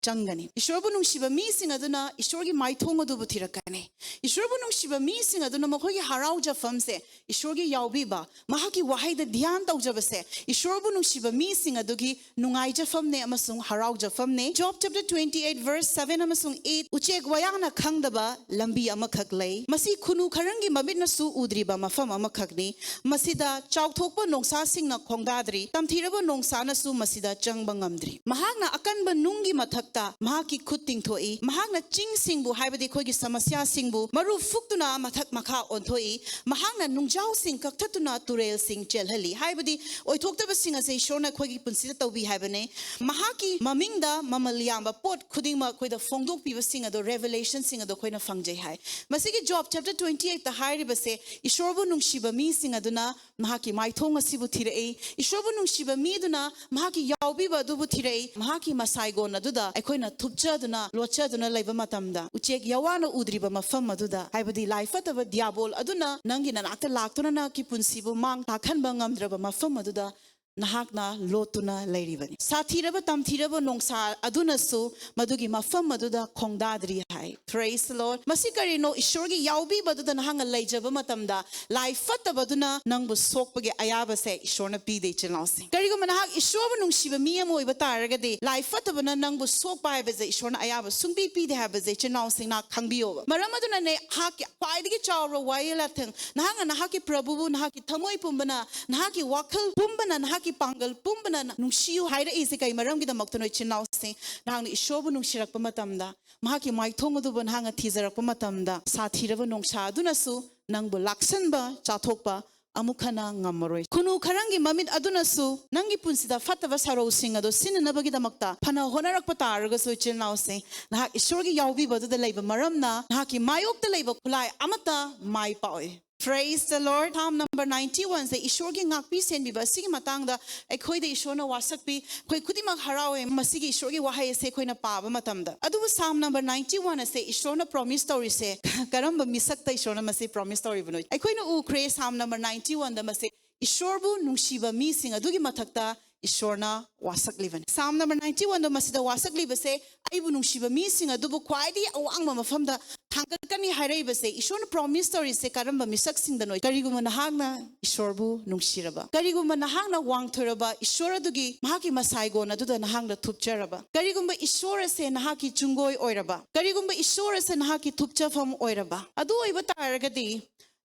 ꯆꯪꯒꯅꯤ꯫ ꯏꯁꯣꯔꯕꯨ ꯅꯨꯡꯁꯤꯕ ꯃꯤꯁꯤꯡ ꯑꯗꯨꯅ ꯏꯁꯣꯔꯒꯤ ꯃꯥꯏꯊꯣꯡ ꯑꯗꯨꯕꯨ ꯊꯤꯔꯛꯀꯅꯤ꯫ ꯏꯁꯣꯔꯕꯨ ꯅꯨꯡꯁꯤꯕ ꯃꯤꯁꯤꯡ ꯑꯗꯨꯅ ꯃꯈꯣꯏꯒꯤ ꯍꯔꯥꯎꯖꯐꯝꯁꯦ ꯏꯁꯣꯔꯒꯤ ꯌꯥꯎꯕꯤꯕ, ꯃꯍꯥꯛꯀꯤ ꯋꯥꯍꯩꯗ ꯙ꯭ꯌꯥꯟ ꯇꯧꯖꯕꯁꯦ ꯏꯁꯣꯔꯕꯨ ꯅꯨꯡꯁꯤꯕ ꯃꯤꯁꯤꯡ ꯑꯗꯨꯒꯤ ꯅꯨꯡꯉꯥꯏꯖꯐꯝꯅꯦ ꯑꯃꯁꯨꯡ ꯍꯔꯥꯎꯖꯐꯝꯅꯦ꯫ Job chapter twenty eight verse seven ꯑꯃꯁꯨꯡ eight, "ꯎꯆꯦꯛ ꯋꯥꯌꯥꯅ ꯈꯪꯗꯕ ꯂꯝꯕꯤ ꯑꯃꯈꯛ ꯂꯩ꯫ ꯃꯁꯤ ꯈꯨꯅꯨ ꯈꯔꯪꯒꯤ ꯃꯃꯤꯠꯅꯁꯨ ꯎꯗ꯭ꯔꯤꯕ ꯃꯐꯝ ꯑꯃꯈꯛꯅꯤ꯫ ꯃꯁꯤꯗ ꯆꯥꯎꯊꯣꯛꯄ ꯅꯣꯡꯁꯥꯁꯤꯡꯅ ꯈꯣꯡꯗꯥꯗ꯭ꯔꯤ, ꯇꯝꯊꯤꯔꯕ ꯅꯣꯡꯁꯥꯅꯁꯨ ꯃꯁꯤꯗ ꯆꯪꯕ ꯉꯝꯗ꯭ꯔꯤ꯫" ꯃꯍꯥꯛꯅ ꯑꯀꯟꯕ ꯅꯨꯡꯒꯤ ꯃꯊꯛꯇ ꯃꯍꯥꯛꯀꯤ ꯈꯨꯠ ꯇꯤꯡꯊꯣꯛꯏ꯫ ꯃꯍꯥꯛꯅ ꯆꯤꯡꯁꯤꯡꯕꯨ, ꯍꯥꯏꯕꯗꯤ ꯑꯩꯈꯣꯏꯒꯤ ꯁꯃꯁ꯭ꯌꯥꯁꯤꯡꯕꯨ, ꯃꯔꯨ ꯐꯨꯛꯇꯨꯅ ꯃꯊꯛ ꯃꯈꯥ ꯑꯣꯟꯊꯣꯛꯏ꯫ ꯃꯍꯥꯛꯅ ꯅꯨꯡꯖꯥꯎꯁꯤꯡ ꯀꯛꯊꯠꯇꯨꯅ ꯇꯨꯔꯦꯜꯁꯤꯡ ꯆꯦꯜꯍꯜꯂꯤ꯫ ꯍꯥꯏꯕꯗꯤ ꯑꯣꯏꯊꯣꯛꯇꯕꯁꯤꯡ ꯑꯁꯦ ꯏꯁꯣꯔꯅ ꯑꯩꯈꯣꯏꯒꯤ ꯄꯨꯟꯁꯤꯗ ꯇꯧꯕꯤ ꯍꯥꯏꯕꯅꯦ꯫ ꯃꯍꯥꯛꯀꯤ ꯃꯃꯤꯡꯗ ꯃꯃꯜ ꯌꯥꯝꯕ ꯄꯣꯠ ꯈꯨꯗꯤꯡꯃꯛ ꯑꯩꯈꯣꯏꯗ ꯐꯣꯡꯗꯣꯛꯄꯤꯕꯁꯤꯡ ꯑꯗꯣ, ꯔꯦꯚꯦꯂꯦꯁꯟꯁꯤꯡ ꯑꯗꯣ ꯑꯩꯈꯣꯏꯅ ꯐꯪꯖꯩ ꯍꯥꯏ꯫ ꯃꯁꯤꯒꯤ Job chapter twenty eight ꯇ ꯍꯥꯏꯔꯤꯕꯁꯦ, ꯏꯁꯣꯔꯕꯨ ꯅꯨꯡꯁꯤꯕ ꯃꯤꯁꯤꯡ ꯑꯗꯨꯅ ꯃꯍꯥꯛꯀꯤ ꯃꯥꯏꯊꯣꯡ ꯑꯁꯤꯕꯨ ꯊꯤꯔꯛꯏ꯫ ꯏꯁꯣꯔꯕꯨ ꯅꯨꯡꯁꯤꯕ ꯃꯤ ꯑꯗꯨꯅ ꯃꯍꯥꯛꯀꯤ ꯌꯥꯎꯕꯤꯕ ꯑꯗꯨꯕꯨ ꯊꯤꯔꯛꯏ꯫ ꯃꯍꯥꯛꯀꯤ ꯃꯁꯥꯏꯒꯣꯟ ꯑꯗꯨꯗ ꯑꯩꯈꯣꯏꯅ ꯊꯨꯞꯆꯗꯨꯅ, ꯂꯣꯠꯆꯗꯨꯅ ꯂꯩꯕ ꯃꯇꯝꯗ, ꯎꯆꯦꯛ ꯌꯥꯋꯥꯅ ꯎꯗ꯭ꯔꯤꯕ ꯃꯐꯝ ꯑꯗꯨꯗ, ꯍꯥꯏꯕꯗꯤ ꯂꯥꯏ ꯐꯠꯇꯕ ꯗꯤꯌꯥꯕꯣꯜ ꯑꯗꯨꯅ ꯅꯪꯒꯤ ꯅꯅꯥꯛꯇ ꯂꯥꯛꯇꯨꯅ ꯅꯍꯥꯛꯀꯤ ꯄꯨꯟꯁꯤꯕꯨ ꯃꯥꯡ ꯇꯥꯛꯍꯟꯕ ꯉꯝꯗ꯭ꯔꯕ ꯃꯐꯝ ꯑꯗꯨꯗ ꯅꯍꯥꯛꯅ ꯂꯣꯠꯇꯨꯅ ꯂꯩꯔꯤꯕꯅꯤ꯫ ꯁꯥꯊꯤꯔꯕ ꯇꯝꯊꯤꯔꯕ ꯅꯣꯡꯁꯥ ꯑꯗꯨꯅꯁꯨ ꯃꯗꯨꯒꯤ ꯃꯐꯝ ꯑꯗꯨꯗ ꯈꯣꯡꯗꯥꯗ꯭ꯔꯤ ꯍꯥꯏ꯫ Praise the Lord꯫ ꯃꯁꯤ ꯀꯔꯤꯅꯣ? ꯏꯁꯣꯔꯒꯤ ꯌꯥꯎꯕꯤꯕ ꯑꯗꯨꯗ ꯅꯍꯥꯛꯅ ꯂꯩꯖꯕ ꯃꯇꯝꯗ, ꯂꯥꯏ ꯐꯠꯇꯕꯗꯨꯅ ꯅꯪꯕꯨ ꯁꯣꯛꯄꯒꯤ ꯑꯌꯥꯕꯁꯦ ꯏꯁꯣꯔꯅ ꯄꯤꯗꯦ, ꯏꯆꯤꯜ ꯏꯅꯥꯎꯁꯤꯡ꯫ ꯀꯔꯤꯒꯨꯝꯕ ꯅꯍꯥꯛ ꯏꯁꯣꯔꯕꯨ ꯅꯨꯡꯁꯤꯕ ꯃꯤ ꯑꯃ ꯑꯣꯏꯕ ꯇꯥꯔꯒꯗꯤ, ꯂꯥꯏ ꯐꯠꯇꯕꯅ ꯅꯪꯕꯨ ꯁꯣꯛꯄ ꯍꯥꯏꯕꯁꯦ ꯏꯁꯣꯔꯅ ꯑꯌꯥꯕ ꯁꯨꯡꯄꯤ ꯄꯤꯗꯦ ꯍꯥꯏꯕꯁꯦ, ꯏꯆꯤꯜ ꯏꯅꯥꯎꯁꯤꯡ, ꯅꯍꯥꯛ ꯈꯪꯕꯤꯌꯣꯕ꯫ ꯃꯔꯝ ꯑꯗꯨꯅꯅꯦ, ꯅꯍꯥꯛꯀꯤ ꯈ꯭ꯋꯥꯏꯗꯒꯤ ꯆꯥꯎꯔꯕ ꯋꯥꯌꯦꯜ ꯌꯥꯊꯪ, ꯅꯍꯥꯛꯅ ꯅꯍꯥꯛꯀꯤ ꯄ꯭ꯔꯚꯨꯕꯨ ꯅꯍꯥꯛꯀꯤ ꯊꯃꯣꯏ ꯄꯨꯝꯕꯅ, ꯅꯍꯥꯛꯀꯤ ꯋꯥꯈꯜ ꯄꯨꯝꯕꯅ, ꯅꯍꯥꯛꯀꯤ ꯄꯥꯡꯒꯜ ꯄꯨꯝꯕꯅ ꯅꯨꯡꯁꯤꯌꯨ ꯍꯥꯏꯔꯛꯏꯁꯦ ꯀꯩ ꯃꯔꯝꯒꯤꯗꯃꯛꯇꯅꯣ, ꯏꯆꯤꯜ ꯏꯅꯥꯎꯁꯤꯡ? ꯅꯍꯥꯛꯅ ꯏꯁꯣꯔꯕꯨ ꯅꯨꯡꯁꯤꯔꯛꯄ ꯃꯇꯝꯗ, ꯃꯍꯥꯛꯀꯤ ꯃꯥꯏꯊꯣꯡ ꯑꯗꯨꯕꯨ ꯅꯍꯥꯛꯅ ꯊꯤꯖꯔꯛꯄ ꯃꯇꯝꯗ, ꯁꯥꯊꯤꯔꯕ ꯅꯣꯡꯁꯥ ꯑꯗꯨꯅꯁꯨ ꯅꯪꯕꯨ ꯂꯥꯛꯁꯟꯕ, ꯆꯥꯊꯣꯛꯄ ꯑꯃꯨꯛ ꯍꯟꯅ ꯉꯝꯃꯔꯣꯏ꯫ ꯈꯨꯅꯨ ꯈꯔꯪꯒꯤ ꯃꯃꯤꯠ ꯑꯗꯨꯅꯁꯨ ꯅꯪꯒꯤ ꯄꯨꯟꯁꯤꯗ ꯐꯠꯇꯕ ꯁꯔꯧꯁꯤꯡ ꯑꯗꯨ ꯁꯤꯟꯅꯅꯕꯒꯤꯗꯃꯛꯇ ꯐꯅ ꯍꯣꯠꯅꯔꯛꯄ ꯇꯥꯔꯒꯁꯨ, ꯏꯆꯤꯜ ꯏꯅꯥꯎꯁꯤꯡ, ꯅꯍꯥꯛ ꯏꯁꯣꯔꯒꯤ ꯌꯥꯎꯕꯤꯕ ꯑꯗꯨꯗ ꯂꯩꯕ ꯃꯔꯝꯅ ꯅꯍꯥꯛꯀꯤ ꯃꯥꯌꯣꯛꯇ ꯂꯩꯕ ꯈꯨꯠꯂꯥꯏ ꯑꯃꯠꯇ ꯃꯥꯏ ꯄꯥꯛꯑꯣꯏ꯫ Praise the Lord꯫ Psalm number ninety one ꯁꯦ ꯏꯁꯣꯔꯒꯤ ꯉꯥꯛꯄꯤ ꯁꯦꯟꯕꯤꯕ ꯑꯁꯤꯒꯤ ꯃꯇꯥꯡꯗ ꯑꯩꯈꯣꯏꯗ ꯏꯁꯣꯔꯅ ꯋꯥꯁꯛꯄꯤ꯫ ꯑꯩꯈꯣꯏ ꯈꯨꯗꯤꯡꯃꯛ ꯍꯔꯥꯎꯋꯦ ꯃꯁꯤꯒꯤ ꯏꯁꯣꯔꯒꯤ ꯋꯥꯍꯩ ꯑꯁꯦ ꯑꯩꯈꯣꯏꯅ ꯄꯥꯕ ꯃꯇꯝꯗ꯫ ꯑꯗꯨꯕꯨ Psalm number ninety one ꯑꯁꯦ ꯏꯁꯣꯔꯅ promise ꯇꯧꯔꯤꯁꯦ ꯀꯔꯝꯕ ꯃꯤꯁꯛꯇ ꯏꯁꯣꯔꯅ ꯃꯁꯤ promise ꯇꯧꯔꯤꯕꯅꯣ? ꯑꯩꯈꯣꯏꯅ ꯎꯈ꯭ꯔꯦ Psalm number ninety one ꯗ ꯃꯁꯦ ꯏꯁꯣꯔꯕꯨ ꯅꯨꯡꯁꯤꯕ ꯃꯤꯁꯤꯡ ꯑꯗꯨꯒꯤ ꯃꯊꯛꯇ ꯏꯁꯣꯔꯅ ꯋꯥꯁꯛꯂꯤꯕꯅꯤ꯫ Psalm number ninety one ꯗꯣ ꯃꯁꯤꯗ ꯋꯥꯁꯛꯂꯤꯕꯁꯦ, ꯑꯩꯕꯨ ꯅꯨꯡꯁꯤꯕ ꯃꯤꯁꯤꯡ ꯑꯗꯨꯕꯨ ꯈ꯭ꯋꯥꯏꯗꯒꯤ ꯑꯋꯥꯡꯕ ꯃꯐꯝꯗ ꯊꯥꯡꯒꯠꯀꯅꯤ ꯍꯥꯏꯔꯛꯏꯕꯁꯦ, ꯏꯁꯣꯔꯅ promise ꯇꯧꯔꯤꯁꯦ ꯀꯔꯝꯕ ꯃꯤꯁꯛꯁꯤꯡꯗꯅꯣ? ꯀꯔꯤꯒꯨꯝꯕ ꯅꯍꯥꯛꯅ ꯏꯁꯣꯔꯕꯨ ꯅꯨꯡꯁꯤꯔꯕ, ꯀꯔꯤꯒꯨꯝꯕ ꯅꯍꯥꯛꯅ ꯋꯥꯡꯊꯣꯏꯔꯕ ꯏꯁꯣꯔ ꯑꯗꯨꯒꯤ ꯃꯍꯥꯛꯀꯤ ꯃꯁꯥꯏꯒꯣꯟ ꯑꯗꯨꯗ ꯅꯍꯥꯛꯅ ꯊꯨꯞꯆꯔꯕ, ꯀꯔꯤꯒꯨꯝꯕ ꯏꯁꯣꯔ ꯑꯁꯦ ꯅꯍꯥꯛꯀꯤ ꯆꯨꯡꯒꯣꯏ ꯑꯣꯏꯔꯕ, ꯀꯔꯤꯒꯨꯝꯕ ꯏꯁꯣꯔ ꯑꯁꯦ ꯅꯍꯥꯛꯀꯤ ꯊꯨꯞꯆꯐꯝ ꯑꯣꯏꯔꯕ, ꯑꯗꯨ ꯑꯣꯏꯕ ꯇꯥꯔꯒꯗꯤ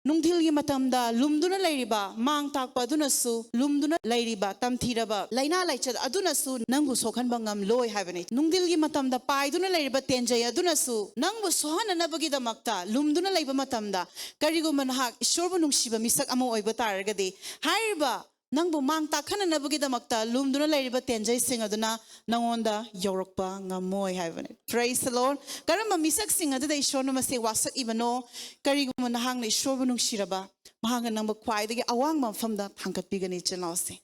ꯅꯨꯡꯊꯤꯜꯒꯤ ꯃꯇꯝꯗ ꯂꯨꯝꯗꯨꯅ ꯂꯩꯔꯤꯕ ꯃꯥꯡ ꯇꯥꯛꯄ ꯑꯗꯨꯅꯁꯨ, ꯂꯨꯝꯗꯨꯅ ꯂꯩꯔꯤꯕ ꯇꯝꯊꯤꯔꯕ ꯂꯥꯏꯅꯥ ꯂꯥꯏꯆꯠ ꯑꯗꯨꯅꯁꯨ ꯅꯪꯕꯨ ꯁꯣꯛꯍꯟꯕ ꯉꯝꯂꯣꯏ ꯍꯥꯏꯕꯅꯤ꯫ ꯅꯨꯡꯊꯤꯜꯒꯤ ꯃꯇꯝꯗ ꯄꯥꯏꯗꯨꯅ ꯂꯩꯔꯤꯕ ꯇꯦꯟꯖꯩ ꯑꯗꯨꯅꯁꯨ ꯅꯪꯕꯨ ꯁꯣꯛꯍꯟꯅꯅꯕꯒꯤꯗꯃꯛꯇ ꯂꯨꯝꯗꯨꯅ ꯂꯩꯕ ꯃꯇꯝꯗ, ꯀꯔꯤꯒꯨꯝꯕ ꯅꯍꯥꯛ ꯏꯁꯣꯔꯕꯨ ꯅꯨꯡꯁꯤꯕ ꯃꯤꯁꯛ ꯑꯃ ꯑꯣꯏꯕ ꯇꯥꯔꯒꯗꯤ, ꯍꯥꯏꯔꯤꯕ ꯅꯪꯕꯨ ꯃꯥꯡ ꯇꯥꯛꯍꯟꯅꯅꯕꯒꯤꯗꯃꯛꯇ ꯂꯨꯝꯗꯨꯅ ꯂꯩꯔꯤꯕ ꯇꯦꯟꯖꯩꯁꯤꯡ ꯑꯗꯨꯅ ꯅꯉꯣꯟꯗ ꯌꯧꯔꯛꯄ ꯉꯝꯃꯣꯏ ꯍꯥꯏꯕꯅꯤ꯫ Praise the Lord. ꯀꯔꯝꯕ ꯃꯤꯁꯛꯁꯤꯡ ꯑꯗꯨꯗ ꯏꯁꯣꯔꯅ ꯃꯁꯤ ꯋꯥꯁꯛꯏꯕꯅꯣ? ꯀꯔꯤꯒꯨꯝꯕ ꯅꯍꯥꯛꯅ ꯏꯁꯣꯔꯕꯨ ꯅꯨꯡꯁꯤꯔꯕ, ꯃꯍꯥꯛꯅ ꯅꯪꯕꯨ ꯈ꯭ꯋꯥꯏꯗꯒꯤ ꯑꯋꯥꯡꯕ ꯃꯐꯝꯗ ꯊꯥꯡꯒꯠꯄꯤꯒꯅꯤ, ꯏꯆꯤꯜ ꯏꯅꯥꯎꯁꯤꯡ꯫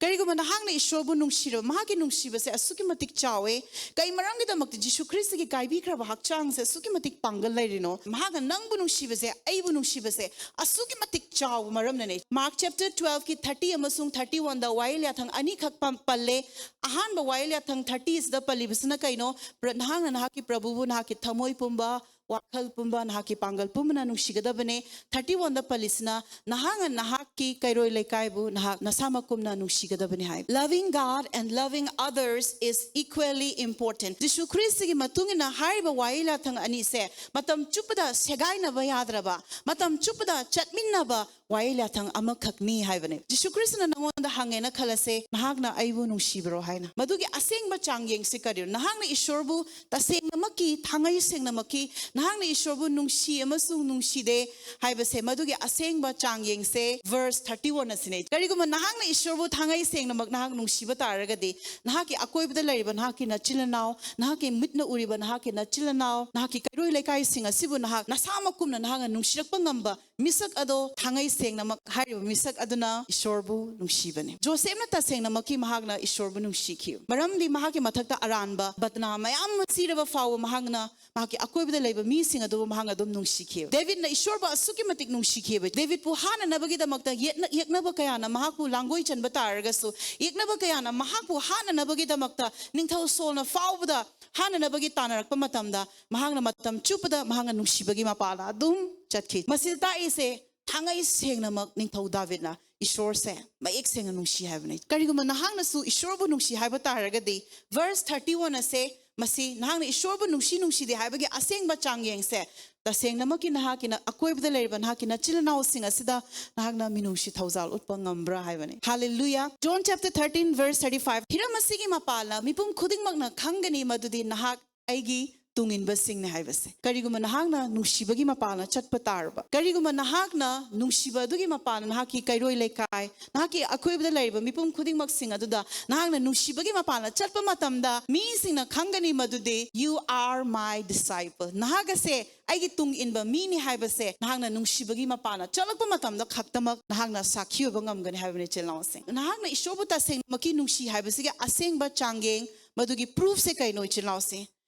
ꯀꯔꯤꯒꯨꯝꯕ ꯅꯍꯥꯛꯅ ꯏꯁꯣꯔꯕꯨ ꯅꯨꯡꯁꯤꯔꯕ, ꯃꯍꯥꯛꯀꯤ ꯅꯨꯡꯁꯤꯕꯁꯦ ꯑꯁꯨꯛꯀꯤ ꯃꯇꯤꯛ ꯆꯥꯎꯋꯦ꯫ ꯀꯩ ꯃꯔꯝꯒꯤꯗꯃꯛꯇ ꯖꯤꯁꯨ ꯈ꯭ꯔꯤꯁꯇꯒꯤ ꯀꯥꯏꯕꯤꯈ꯭ꯔꯕ ꯍꯛꯆꯥꯡꯁꯦ ꯑꯁꯨꯛꯀꯤ ꯃꯇꯤꯛ ꯄꯥꯡꯒꯜ ꯂꯩꯔꯤꯅꯣ? ꯃꯍꯥꯛꯅ ꯅꯪꯕꯨ ꯅꯨꯡꯁꯤꯕꯁꯦ, ꯑꯩꯕꯨ ꯅꯨꯡꯁꯤꯕꯁꯦ ꯑꯁꯨꯛꯀꯤ ꯃꯇꯤꯛ ꯆꯥꯎꯕ ꯃꯔꯝꯅꯅꯦ꯫ Mark chapter twelve ꯀꯤ thirty ꯑꯃꯁꯨꯡ thirty one ꯗ ꯋꯥꯌꯦꯜ ꯌꯥꯊꯪ ꯑꯅꯤꯈꯛ ꯄꯝ-, ꯄꯜꯂꯦ꯫ ꯑꯍꯥꯟꯕ ꯋꯥꯌꯦꯜ ꯌꯥꯊꯪ thirty ꯁꯤꯗ ꯄꯜꯂꯤꯕꯁꯤꯅ ꯀꯩꯅꯣ? ꯅꯍꯥꯛꯅ ꯅꯍꯥꯛꯀꯤ ꯄ꯭ꯔꯚꯨꯕꯨ ꯅꯍꯥꯛꯀꯤ ꯊꯃꯣꯏ ꯄꯨꯝꯕ, ꯋꯥꯈꯜ ꯄꯨꯝꯕ, ꯅꯍꯥꯛꯀꯤ ꯄꯥꯡꯒꯜ ꯄꯨꯝꯕꯅ ꯅꯨꯡꯁꯤꯒꯗꯕꯅꯦ꯫ Thirty one ꯗ ꯄꯜꯂꯤꯁꯤꯅ, ꯅꯍꯥꯛꯅ ꯅꯍꯥꯛꯀꯤ ꯀꯩꯔꯣꯏ ꯂꯩꯀꯥꯏꯕꯨ ꯅꯍꯥꯛ ꯅꯁꯥꯃꯛꯀꯨꯝꯅ ꯅꯨꯡꯁꯤꯒꯗꯕꯅꯤ ꯍꯥꯏ꯫ Loving God and loving others is equally important. ꯖꯤꯁꯨ ꯈ꯭ꯔꯤꯁꯇꯒꯤ ꯃꯇꯨꯡ ꯏꯟꯅ ꯍꯥꯏꯔꯤꯕ ꯋꯥꯌꯦꯜ ꯌꯥꯊꯪ ꯑꯅꯤꯁꯦ ꯃꯇꯝ ꯆꯨꯞꯄꯗ ꯁꯦꯒꯥꯏꯅꯕ ꯌꯥꯗ꯭ꯔꯕ, ꯃꯇꯝ ꯆꯨꯞꯄꯗ ꯆꯠꯃꯤꯟꯅꯕ ꯋꯥꯌꯦꯜ ꯌꯥꯊꯪ ꯑꯃꯈꯛꯅꯤ ꯍꯥꯏꯕꯅꯦ꯫ ꯖꯤꯁꯨ ꯈ꯭ꯔꯤꯁꯇꯅ ꯅꯉꯣꯟꯗ ꯍꯪꯉꯦꯅ ꯈꯜꯂꯁꯦ, "ꯅꯍꯥꯛꯅ ꯑꯩꯕꯨ ꯅꯨꯡꯁꯤꯕ꯭ꯔꯣ?" ꯍꯥꯏꯅ꯫ ꯃꯗꯨꯒꯤ ꯑꯁꯦꯡꯕ ꯆꯥꯡꯌꯦꯡꯁꯤ ꯀꯔꯤꯅꯣ? ꯅꯍꯥꯛꯅ ꯏꯁꯣꯔꯕꯨ ꯇꯁꯦꯡꯅꯃꯛꯀꯤ, ꯊꯥꯡꯉꯩ ꯁꯦꯡꯅꯃꯛꯀꯤ ꯅꯍꯥꯛꯅ ꯏꯁꯣꯔꯕꯨ ꯅꯨꯡꯁꯤ ꯑꯃꯁꯨꯡ ꯅꯨꯡꯁꯤꯗꯦ ꯍꯥꯏꯕꯁꯦ, ꯃꯗꯨꯒꯤ ꯑꯁꯦꯡꯕ ꯆꯥꯡꯌꯦꯡꯁꯦ verse thirty one ꯑꯁꯤꯅꯦ꯫ ꯀꯔꯤꯒꯨꯝꯕ ꯅꯍꯥꯛꯅ ꯏꯁꯣꯔꯕꯨ ꯊꯥꯡꯉꯩ ꯁꯦꯡꯅꯃꯛ ꯅꯍꯥꯛ ꯅꯨꯡꯁꯤꯕ ꯇꯥꯔꯒꯗꯤ, ꯅꯍꯥꯛꯀꯤ ꯑꯀꯣꯏꯕꯗ ꯂꯩꯔꯤꯕ ꯅꯍꯥꯛꯀꯤ ꯅꯆꯤꯜ ꯏꯅꯥꯎ, ꯅꯍꯥꯛꯀꯤ ꯃꯤꯠꯅ ꯎꯔꯤꯕ ꯅꯍꯥꯛꯀꯤ ꯅꯆꯤꯜ ꯏꯅꯥꯎ, ꯅꯍꯥꯛꯀꯤ ꯀꯩꯔꯣꯏ ꯂꯩꯀꯥꯏꯁꯤꯡ ꯑꯁꯤꯕꯨ ꯅꯍꯥꯛ ꯅꯁꯥꯃꯛꯀꯨꯝꯅ ꯅꯍꯥꯛꯅ ꯅꯨꯡꯁꯤꯔꯛꯄ ꯉꯝꯕ ꯃꯤꯁꯛ ꯑꯗꯣ ꯊꯥꯡꯉꯩ ꯁꯦꯡꯅꯃꯛ ꯍꯥꯏꯔꯤꯕ ꯃꯤꯁꯛ ꯑꯗꯨꯅ ꯏꯁꯣꯔꯕꯨ ꯅꯨꯡꯁꯤꯕꯅꯤ꯫ ꯖꯣꯁꯦꯐꯅ ꯇꯁꯦꯡꯅꯃꯛꯀꯤ ꯃꯍꯥꯛꯅ ꯏꯁꯣꯔꯕꯨ ꯅꯨꯡꯁꯤꯈꯤ, ꯃꯔꯝꯗꯤ ꯃꯍꯥꯛꯀꯤ ꯃꯊꯛꯇ ꯑꯔꯥꯟꯕ ꯕꯗꯅꯥ ꯃꯌꯥꯝ ꯑꯃ ꯁꯤꯔꯕ ꯐꯥꯎꯕ ꯃꯍꯥꯛꯅ ꯃꯍꯥꯛꯀꯤ ꯑꯀꯣꯏꯕꯗ ꯂꯩꯕ ꯃꯤꯁꯤꯡ ꯑꯗꯨꯕꯨ ꯃꯍꯥꯛꯅ ꯑꯗꯨꯝ ꯅꯨꯡꯁꯤꯈꯤꯕ꯫ ꯗꯦꯕꯤꯗꯅ ꯏꯁꯣꯔꯕꯨ ꯑꯁꯨꯛꯀꯤ ꯃꯇꯤꯛ ꯅꯨꯡꯁꯤꯈꯤꯕ꯫ ꯗꯦꯕꯤꯗꯄꯨ ꯍꯥꯠꯅꯅꯕꯒꯤꯗꯃꯛꯇ ꯌꯦꯠꯅ-, ꯌꯦꯛꯅꯕ ꯀꯌꯥꯅ ꯃꯍꯥꯛꯄꯨ ꯂꯥꯡꯒꯣꯏ ꯆꯟꯕ ꯇꯥꯔꯒꯁꯨ, ꯌꯦꯛꯅꯕ ꯀꯌꯥꯅ ꯃꯍꯥꯛꯄꯨ ꯍꯥꯠꯅꯅꯕꯒꯤꯗꯃꯛꯇ ꯅꯤꯡꯊꯧ ꯁꯣꯜꯅ ꯐꯥꯎꯕꯗ ꯍꯥꯠꯅꯅꯕꯒꯤ ꯇꯥꯟꯅꯔꯛꯄ ꯃꯇꯝꯗ ꯃꯍꯥꯛꯅ ꯃꯇꯝ ꯆꯨꯞꯄꯗ ꯃꯍꯥꯛꯅ ꯅꯨꯡꯁꯤꯕꯒꯤ ꯃꯄꯥꯜꯗ ꯑꯗꯨꯝ ꯆꯠꯈꯤ꯫ ꯃꯁꯤꯗ ꯇꯥꯛꯏꯁꯦ ꯊꯥꯡꯉꯩ ꯁꯦꯡꯅꯃꯛ ꯅꯤꯡꯊꯧ ꯗꯥꯕꯤꯗꯅ ꯏꯁꯣꯔꯁꯦ ꯃꯌꯦꯛ ꯁꯦꯡꯅ ꯅꯨꯡꯁꯤ ꯍꯥꯏꯕꯅꯤ꯫ ꯀꯔꯤꯒꯨꯝꯕ ꯅꯍꯥꯛꯅꯁꯨ ꯏꯁꯣꯔꯕꯨ ꯅꯨꯡꯁꯤ ꯍꯥꯏꯕ ꯇꯥꯔꯒꯗꯤ, verse thirty one ꯑꯁꯦ, ꯃꯁꯤ ꯅꯍꯥꯛꯅ ꯏꯁꯣꯔꯕꯨ ꯅꯨꯡꯁꯤ ꯅꯨꯡꯁꯤꯗꯦ ꯍꯥꯏꯕꯒꯤ ꯑꯁꯦꯡꯕ ꯆꯥꯡꯌꯦꯡꯁꯦ, ꯇꯁꯦꯡꯅꯃꯛꯀꯤ ꯅꯍꯥꯛꯀꯤ ꯅ-, ꯑꯀꯣꯏꯕꯗ ꯂꯩꯔꯤꯕ ꯅꯍꯥꯛꯀꯤ ꯅꯆꯤꯜ ꯏꯅꯥꯎꯁꯤꯡ ꯑꯁꯤꯗ ꯅꯍꯥꯛꯅ ꯃꯤꯅꯨꯡꯁꯤ ꯊꯧꯖꯥꯜ ꯎꯠꯄ ꯉꯝꯕ꯭ꯔꯥ ꯍꯥꯏꯕꯅꯤ꯫ Hallelujah. John chapter thirteen verse thirty five. ꯍꯤꯔꯝ ꯑꯁꯤꯒꯤ ꯃꯄꯥꯜꯅ ꯃꯤꯄꯨꯝ ꯈꯨꯗꯤꯡꯃꯛꯅ ꯈꯪꯒꯅꯤ ꯃꯗꯨꯗꯤ ꯅꯍꯥꯛ ꯑꯩꯒꯤ ꯇꯨꯡꯏꯟꯕꯁꯤꯡꯅꯤ ꯍꯥꯏꯕꯁꯦ꯫ ꯀꯔꯤꯒꯨꯝꯕ ꯅꯍꯥꯛꯅ ꯅꯨꯡꯁꯤꯕꯒꯤ ꯃꯄꯥꯜꯅ ꯆꯠꯄ ꯇꯥꯔꯕ, ꯀꯔꯤꯒꯨꯝꯕ ꯅꯍꯥꯛꯅ ꯅꯨꯡꯁꯤꯕ ꯑꯗꯨꯒꯤ ꯃꯄꯥꯜꯅ ꯅꯍꯥꯛꯀꯤ ꯀꯩꯔꯣꯏ ꯂꯩꯀꯥꯏ, ꯅꯍꯥꯛꯀꯤ ꯑꯀꯣꯏꯕꯗ ꯂꯩꯔꯤꯕ ꯃꯤꯄꯨꯝ ꯈꯨꯗꯤꯡꯃꯛꯁꯤꯡ ꯑꯗꯨꯗ ꯅꯍꯥꯛꯅ ꯅꯨꯡꯁꯤꯕꯒꯤ ꯃꯄꯥꯜꯅ ꯆꯠꯄ ꯃꯇꯝꯗ, ꯃꯤꯁꯤꯡꯅ ꯈꯪꯒꯅꯤ ꯃꯗꯨꯗꯤ you are my disciple, ꯅꯍꯥꯛ ꯑꯁꯦ ꯑꯩꯒꯤ ꯇꯨꯡ ꯏꯟꯕ ꯃꯤꯅꯤ ꯍꯥꯏꯕꯁꯦ ꯅꯍꯥꯛꯅ ꯅꯨꯡꯁꯤꯕꯒꯤ ꯃꯄꯥꯜꯅ ꯆꯠꯂꯛꯄ ꯃꯇꯝꯗ ꯈꯛꯇꯃꯛ ꯅꯍꯥꯛꯅ ꯁꯥꯈꯤ ꯑꯣꯏꯕ ꯉꯝꯒꯅꯤ ꯍꯥꯏꯕꯅꯤ, ꯏꯆꯤꯜ ꯏꯅꯥꯎꯁꯤꯡ꯫ ꯅꯍꯥꯛꯅ ꯏꯁꯣꯔꯕꯨ ꯇꯁꯦꯡꯅꯃꯛꯀꯤ ꯅꯨꯡꯁꯤ ꯍꯥꯏꯕꯁꯤꯒꯤ ꯑꯁꯦꯡꯕ ꯆꯥꯡꯌꯦꯡ, ꯃꯗꯨꯒꯤ proofꯁꯦ ꯀꯩꯅꯣ, ꯏꯆꯤꯜ ꯏꯅꯥꯎꯁꯤꯡ?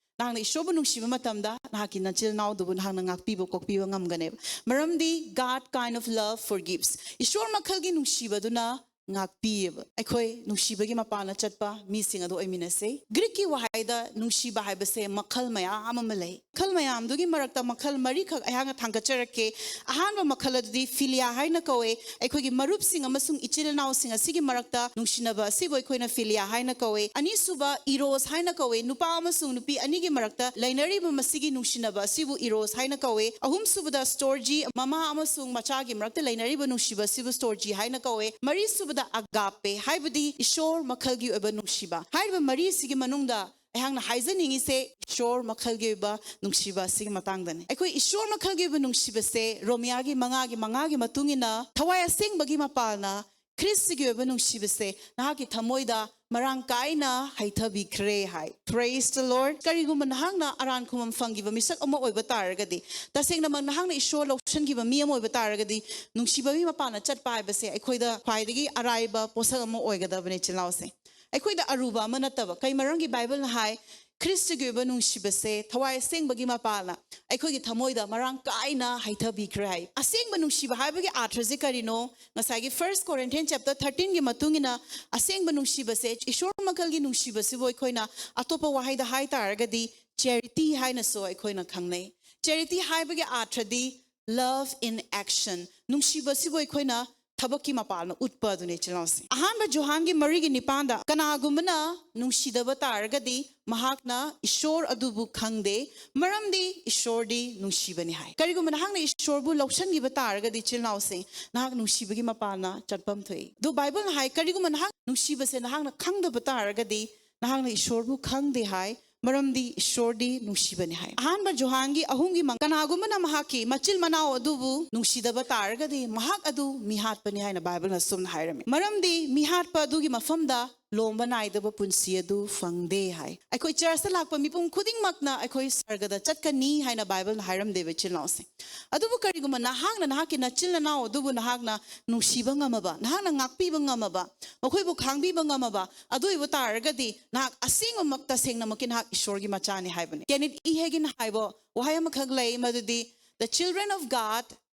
ꯅꯍꯥꯛꯅ ꯏꯁꯣꯔꯕꯨ ꯅꯨꯡꯁꯤꯕ ꯃꯇꯝꯗ ꯅꯍꯥꯛꯀꯤ ꯅꯆꯤꯜ ꯏꯅꯥꯎꯗꯨꯕꯨ ꯅꯍꯥꯛꯅ ꯉꯥꯛꯄꯤꯕ ꯀꯣꯛꯄꯤꯕ ꯉꯝꯒꯅꯦꯕ꯫ ꯃꯔꯝꯗꯤ God kind of love forgives. ꯏꯁꯣꯔ ꯃꯈꯜꯒꯤ ꯅꯨꯡꯁꯤꯕꯗꯨꯅ ꯉꯥꯛꯄꯤꯌꯦꯕ꯫ ꯑꯩꯈꯣꯏ ꯅꯨꯡꯁꯤꯕꯒꯤ ꯃꯄꯥꯟꯅ ꯆꯠꯄ ꯃꯤꯁꯤꯡ ꯑꯗꯨ ꯑꯣꯏꯃꯤꯟꯅꯁꯦ꯫ ꯒ꯭ꯔꯤꯛꯀꯤ ꯋꯥꯍꯩꯗ ꯅꯨꯡꯁꯤꯕ ꯍꯥꯏꯕꯁꯦ ꯃꯈꯜ ꯃꯌꯥꯝ ꯑꯃ ꯂꯩ꯫ ꯃꯈꯜ ꯃꯌꯥꯝꯗꯨꯒꯤ ꯃꯔꯛꯇ ꯃꯈꯜ ꯃꯔꯤꯈꯛ ꯑꯩꯍꯥꯛꯅ ꯊꯥꯡꯒꯠꯆꯔꯛꯀꯦ꯫ ꯑꯍꯥꯟꯕ ꯃꯈꯜ ꯑꯗꯨꯗꯤ ꯐꯤꯂꯤꯌꯥ ꯍꯥꯏꯅ ꯀꯧꯋꯦ꯫ ꯑꯩꯈꯣꯏꯒꯤ ꯃꯔꯨꯞꯁꯤꯡ ꯑꯃꯁꯨꯡ ꯏꯆꯤꯜ ꯏꯅꯥꯎꯁꯤꯡ ꯑꯁꯤꯒꯤ ꯃꯔꯛꯇ ꯅꯨꯡꯁꯤꯅꯕ ꯑꯁꯤꯕꯨ ꯑꯩꯈꯣꯏꯅ ꯐꯤꯂꯤꯌꯥ ꯍꯥꯏꯅ ꯀꯧꯋꯦ꯫ ꯑꯅꯤꯁꯨꯕ ꯏꯔꯣꯁ ꯍꯥꯏꯅ ꯀꯧꯋꯦ꯫ ꯅꯨꯄꯥ ꯑꯃꯁꯨꯡ ꯅꯨꯄꯤ ꯑꯅꯤꯒꯤ ꯃꯔꯛꯇ ꯂꯩꯅꯔꯤꯕ ꯃꯁꯤꯒꯤ ꯅꯨꯡꯁꯤꯅꯕ ꯑꯁꯤꯕꯨ ꯏꯔꯣꯁ ꯍꯥꯏꯅ ꯀꯧꯋꯦ꯫ ꯑꯍꯨꯝꯁꯨꯕꯗ ꯁ꯭ꯇꯣꯔꯖꯤ, ꯃꯃꯥ ꯑꯃꯁꯨꯡ ꯃꯆꯥꯒꯤ ꯃꯔꯛꯇ ꯂꯩꯅꯔꯤꯕ ꯅꯨꯡꯁꯤꯕ ꯑꯁꯤꯕꯨ ꯁ꯭ꯇꯣꯔꯖꯤ ꯍꯥꯏꯅ ꯀꯧꯋꯦ꯫ ꯃꯔꯤꯁꯨꯕꯗ ꯑꯒꯥꯄꯦ, ꯍꯥꯏꯕꯗꯤ ꯏꯁꯣꯔ ꯃꯈꯜꯒꯤ ꯑꯣꯏꯕ ꯅꯨꯡꯁꯤꯕ꯫ ꯍꯥꯏꯔꯤꯕ ꯃꯔꯤꯁꯤꯒꯤ ꯃꯅꯨꯡꯗ ꯑꯩꯍꯥꯛꯅ ꯍꯥꯏꯖꯅꯤꯡꯉꯤꯁꯦ ꯏꯁꯣꯔ ꯃꯈꯜꯒꯤ ꯑꯣꯏꯕ ꯅꯨꯡꯁꯤꯕ ꯑꯁꯤꯒꯤ ꯃꯇꯥꯡꯗꯅꯤ꯫ ꯑꯩꯈꯣꯏ ꯏꯁꯣꯔ ꯃꯈꯜꯒꯤ ꯑꯣꯏꯕ ꯅꯨꯡꯁꯤꯕꯁꯦ ꯔꯣꯃꯤꯌꯥꯒꯤ ꯃꯉꯥꯒꯤ ꯃꯉꯥꯒꯤ ꯃꯇꯨꯡ ꯏꯟꯅ ꯊꯋꯥꯏ ꯑꯁꯦꯡꯕꯒꯤ ꯃꯄꯥꯜꯅ ꯈ꯭ꯔꯤꯁꯇꯒꯤ ꯑꯣꯏꯕ ꯅꯨꯡꯁꯤꯕꯁꯦ ꯅꯍꯥꯛꯀꯤ ꯊꯃꯣꯏꯗ ꯃꯔꯥꯡ ꯀꯥꯏꯅ ꯍꯩꯊꯕꯤꯈ꯭ꯔꯦ ꯍꯥꯏ꯫ Praise the Lord. ꯀꯔꯤꯒꯨꯝꯕ ꯅꯍꯥꯛꯅ ꯑꯔꯥꯟ ꯈꯨꯃꯝ ꯐꯪꯈꯤꯕ ꯃꯤꯁꯛ ꯑꯃ ꯑꯣꯏꯕ ꯇꯥꯔꯒꯗꯤ, ꯇꯁꯦꯡꯅꯃꯛ ꯅꯍꯥꯛꯅ ꯏꯁꯣꯔ ꯂꯧꯁꯤꯟꯈꯤꯕ ꯃꯤ ꯑꯃ ꯑꯣꯏꯕ ꯇꯥꯔꯒꯗꯤ, ꯅꯨꯡꯁꯤꯕꯒꯤ ꯃꯄꯥꯟꯅ ꯆꯠꯄ ꯍꯥꯏꯕꯁꯦ ꯑꯩꯈꯣꯏꯗ ꯈ꯭ꯋꯥꯏꯗꯒꯤ ꯑꯔꯥꯏꯕ ꯄꯣꯠꯁꯛ ꯑꯃ ꯑꯣꯏꯒꯗꯕꯅꯦ, ꯏꯆꯤꯜ ꯏꯅꯥꯎꯁꯦ꯫ ꯑꯩꯈꯣꯏꯗ ꯑꯔꯨꯕ ꯑꯃ ꯅꯠꯇꯕ꯫ ꯀꯩ ꯃꯔꯝꯒꯤ? ꯕꯥꯏꯕꯜꯅ ꯍꯥꯏ, ꯈ꯭ꯔꯤꯁꯇꯒꯤ ꯑꯣꯏꯕ ꯅꯨꯡꯁꯤꯕꯁꯦ, ꯊꯋꯥꯏ ꯑꯁꯦꯡꯕꯒꯤ ꯃꯄꯥꯜꯅ ꯑꯩꯈꯣꯏꯒꯤ ꯊꯃꯣꯏꯗ ꯃꯔꯥꯡ ꯀꯥꯏꯅ ꯍꯩꯊꯕꯤꯈ꯭ꯔꯦ ꯍꯥꯏ꯫ ꯑꯁꯦꯡꯕ ꯅꯨꯡꯁꯤꯕ ꯍꯥꯏꯕꯒꯤ ꯑꯥꯔꯊꯁꯦ ꯀꯔꯤꯅꯣ? ꯉꯁꯥꯏꯒꯤ First Corinthians chapter thirteen ꯒꯤ ꯃꯇꯨꯡ ꯏꯟꯅ, ꯑꯁꯦꯡꯕ ꯅꯨꯡꯁꯤꯕꯁꯦ, ꯏꯁꯣꯔ ꯃꯈꯜꯒꯤ ꯅꯨꯡꯁꯤꯕꯁꯤꯕꯨ ꯑꯩꯈꯣꯏꯅ ꯑꯇꯣꯞꯄ ꯋꯥꯍꯩꯗ ꯍꯥꯏ ꯇꯥꯔꯒꯗꯤ charity ꯍꯥꯏꯅꯁꯨ ꯑꯩꯈꯣꯏꯅ ꯈꯪꯅꯩ꯫ Charity ꯍꯥꯏꯕꯒꯤ ꯑꯥꯔꯊꯗꯤ love in action, ꯅꯨꯡꯁꯤꯕꯁꯤꯕꯨ ꯑꯩꯈꯣꯏꯅ ꯊꯕꯛꯀꯤ ꯃꯄꯥꯟꯅ ꯎꯠꯄ ꯑꯗꯨꯅꯤ, ꯏꯆꯤꯜ ꯏꯅꯥꯎꯁꯤꯡ꯫ ꯑꯍꯥꯟꯕ ꯖꯣꯍꯥꯟꯒꯤ ꯃꯔꯤꯒꯤ ꯅꯤꯄꯥꯟꯗ, "ꯀꯅꯥꯒꯨꯝꯕꯅ ꯅꯨꯡꯁꯤꯗꯕ ꯇꯥꯔꯒꯗꯤ ꯃꯍꯥꯛꯅ ꯏꯁꯣꯔ ꯑꯗꯨꯕꯨ ꯈꯪꯗꯦ, ꯃꯔꯝꯗꯤ ꯏꯁꯣꯔꯗꯤ ꯅꯨꯡꯁꯤꯕꯅꯤ" ꯍꯥꯏ꯫ ꯀꯔꯤꯒꯨꯝꯕ ꯅꯍꯥꯛꯅ ꯏꯁꯣꯔꯕꯨ ꯂꯧꯁꯤꯟꯈꯤꯕ ꯇꯥꯔꯒꯗꯤ, ꯏꯆꯤꯜ ꯏꯅꯥꯎꯁꯤꯡ, ꯅꯍꯥꯛ ꯅꯨꯡꯁꯤꯕꯒꯤ ꯃꯄꯥꯟꯅ ꯆꯠꯐꯝ ꯊꯣꯛꯏ꯫ ꯑꯗꯨ ꯕꯥꯏꯕꯜꯅ ꯍꯥꯏ, ꯀꯔꯤꯒꯨꯝꯕ ꯅꯍꯥꯛ ꯅꯨꯡꯁꯤꯕꯁꯦ ꯅꯍꯥꯛꯅ ꯈꯪꯗꯕ ꯇꯥꯔꯒꯗꯤ, ꯅꯍꯥꯛꯅ ꯏꯁꯣꯔꯕꯨ ꯈꯪꯗꯦ ꯍꯥꯏ, ꯃꯔꯝꯗꯤ ꯏꯁꯣꯔꯗꯤ ꯅꯨꯡꯁꯤꯕꯅꯤ ꯍꯥꯏ꯫ ꯑꯍꯥꯟꯕ ꯖꯣꯍꯥꯟꯒꯤ ꯑꯍꯨꯝꯒꯤ ꯃꯉꯥ, "ꯀꯅꯥꯒꯨꯝꯕꯅ ꯃꯍꯥꯛꯀꯤ ꯃꯆꯤꯟ ꯃꯅꯥꯎ ꯑꯗꯨꯕꯨ ꯅꯨꯡꯁꯤꯗꯕ ꯇꯥꯔꯒꯗꯤ, ꯃꯍꯥꯛ ꯑꯗꯨ ꯃꯤꯍꯥꯠꯄꯅꯤ" ꯍꯥꯏꯅ ꯕꯥꯏꯕꯜꯅ ꯑꯁꯨꯝꯅ ꯍꯥꯏꯔꯝꯃꯤ꯫ ꯃꯔꯝꯗꯤ ꯃꯤꯍꯥꯠꯄ ꯑꯗꯨꯒꯤ ꯃꯐꯝꯗ ꯂꯣꯝꯕ ꯅꯥꯏꯗꯕ ꯄꯨꯟꯁꯤ ꯑꯗꯨ ꯐꯪꯗꯦ ꯍꯥꯏ꯫ ꯑꯩꯈꯣꯏ ꯆꯔꯆꯇ ꯂꯥꯛꯄ ꯃꯤꯄꯨꯝ ꯈꯨꯗꯤꯡꯃꯛꯅ ꯑꯩꯈꯣꯏ ꯁꯔꯒꯗ ꯆꯠꯀꯅꯤ ꯍꯥꯏꯅ ꯕꯥꯏꯕꯜꯅ ꯍꯥꯏꯔꯝꯗꯦꯕ, ꯏꯆꯤꯜ ꯏꯅꯥꯎꯁꯤꯡ꯫ ꯑꯗꯨꯕꯨ ꯀꯔꯤꯒꯨꯝꯕ ꯅꯍꯥꯛꯅ ꯅꯍꯥꯛꯀꯤ ꯅꯆꯤꯟ ꯅꯅꯥꯎ ꯑꯗꯨꯕꯨ ꯅꯍꯥꯛꯅ ꯅꯨꯡꯁꯤꯕ ꯉꯝꯃꯕ, ꯅꯍꯥꯛꯅ ꯉꯥꯛꯄꯤꯕ ꯉꯝꯃꯕ, ꯃꯈꯣꯏꯕꯨ ꯈꯥꯡꯕꯤꯕ ꯉꯝꯃꯕ ꯑꯗꯨ ꯑꯣꯏꯕ ꯇꯥꯔꯒꯗꯤ, ꯅꯍꯥꯛ ꯑꯁꯦꯡꯕꯃꯛ, ꯇꯁꯦꯡꯅꯃꯛꯀꯤ ꯅꯍꯥꯛ ꯏꯁꯣꯔꯒꯤ ꯃꯆꯥꯅꯤ ꯍꯥꯏꯕꯅꯤ꯫ Kenneth E Hagin ꯍꯥꯏꯕ ꯋꯥꯍꯩ ꯑꯃꯈꯛ ꯂꯩ, ꯃꯗꯨꯗꯤ, "The children of God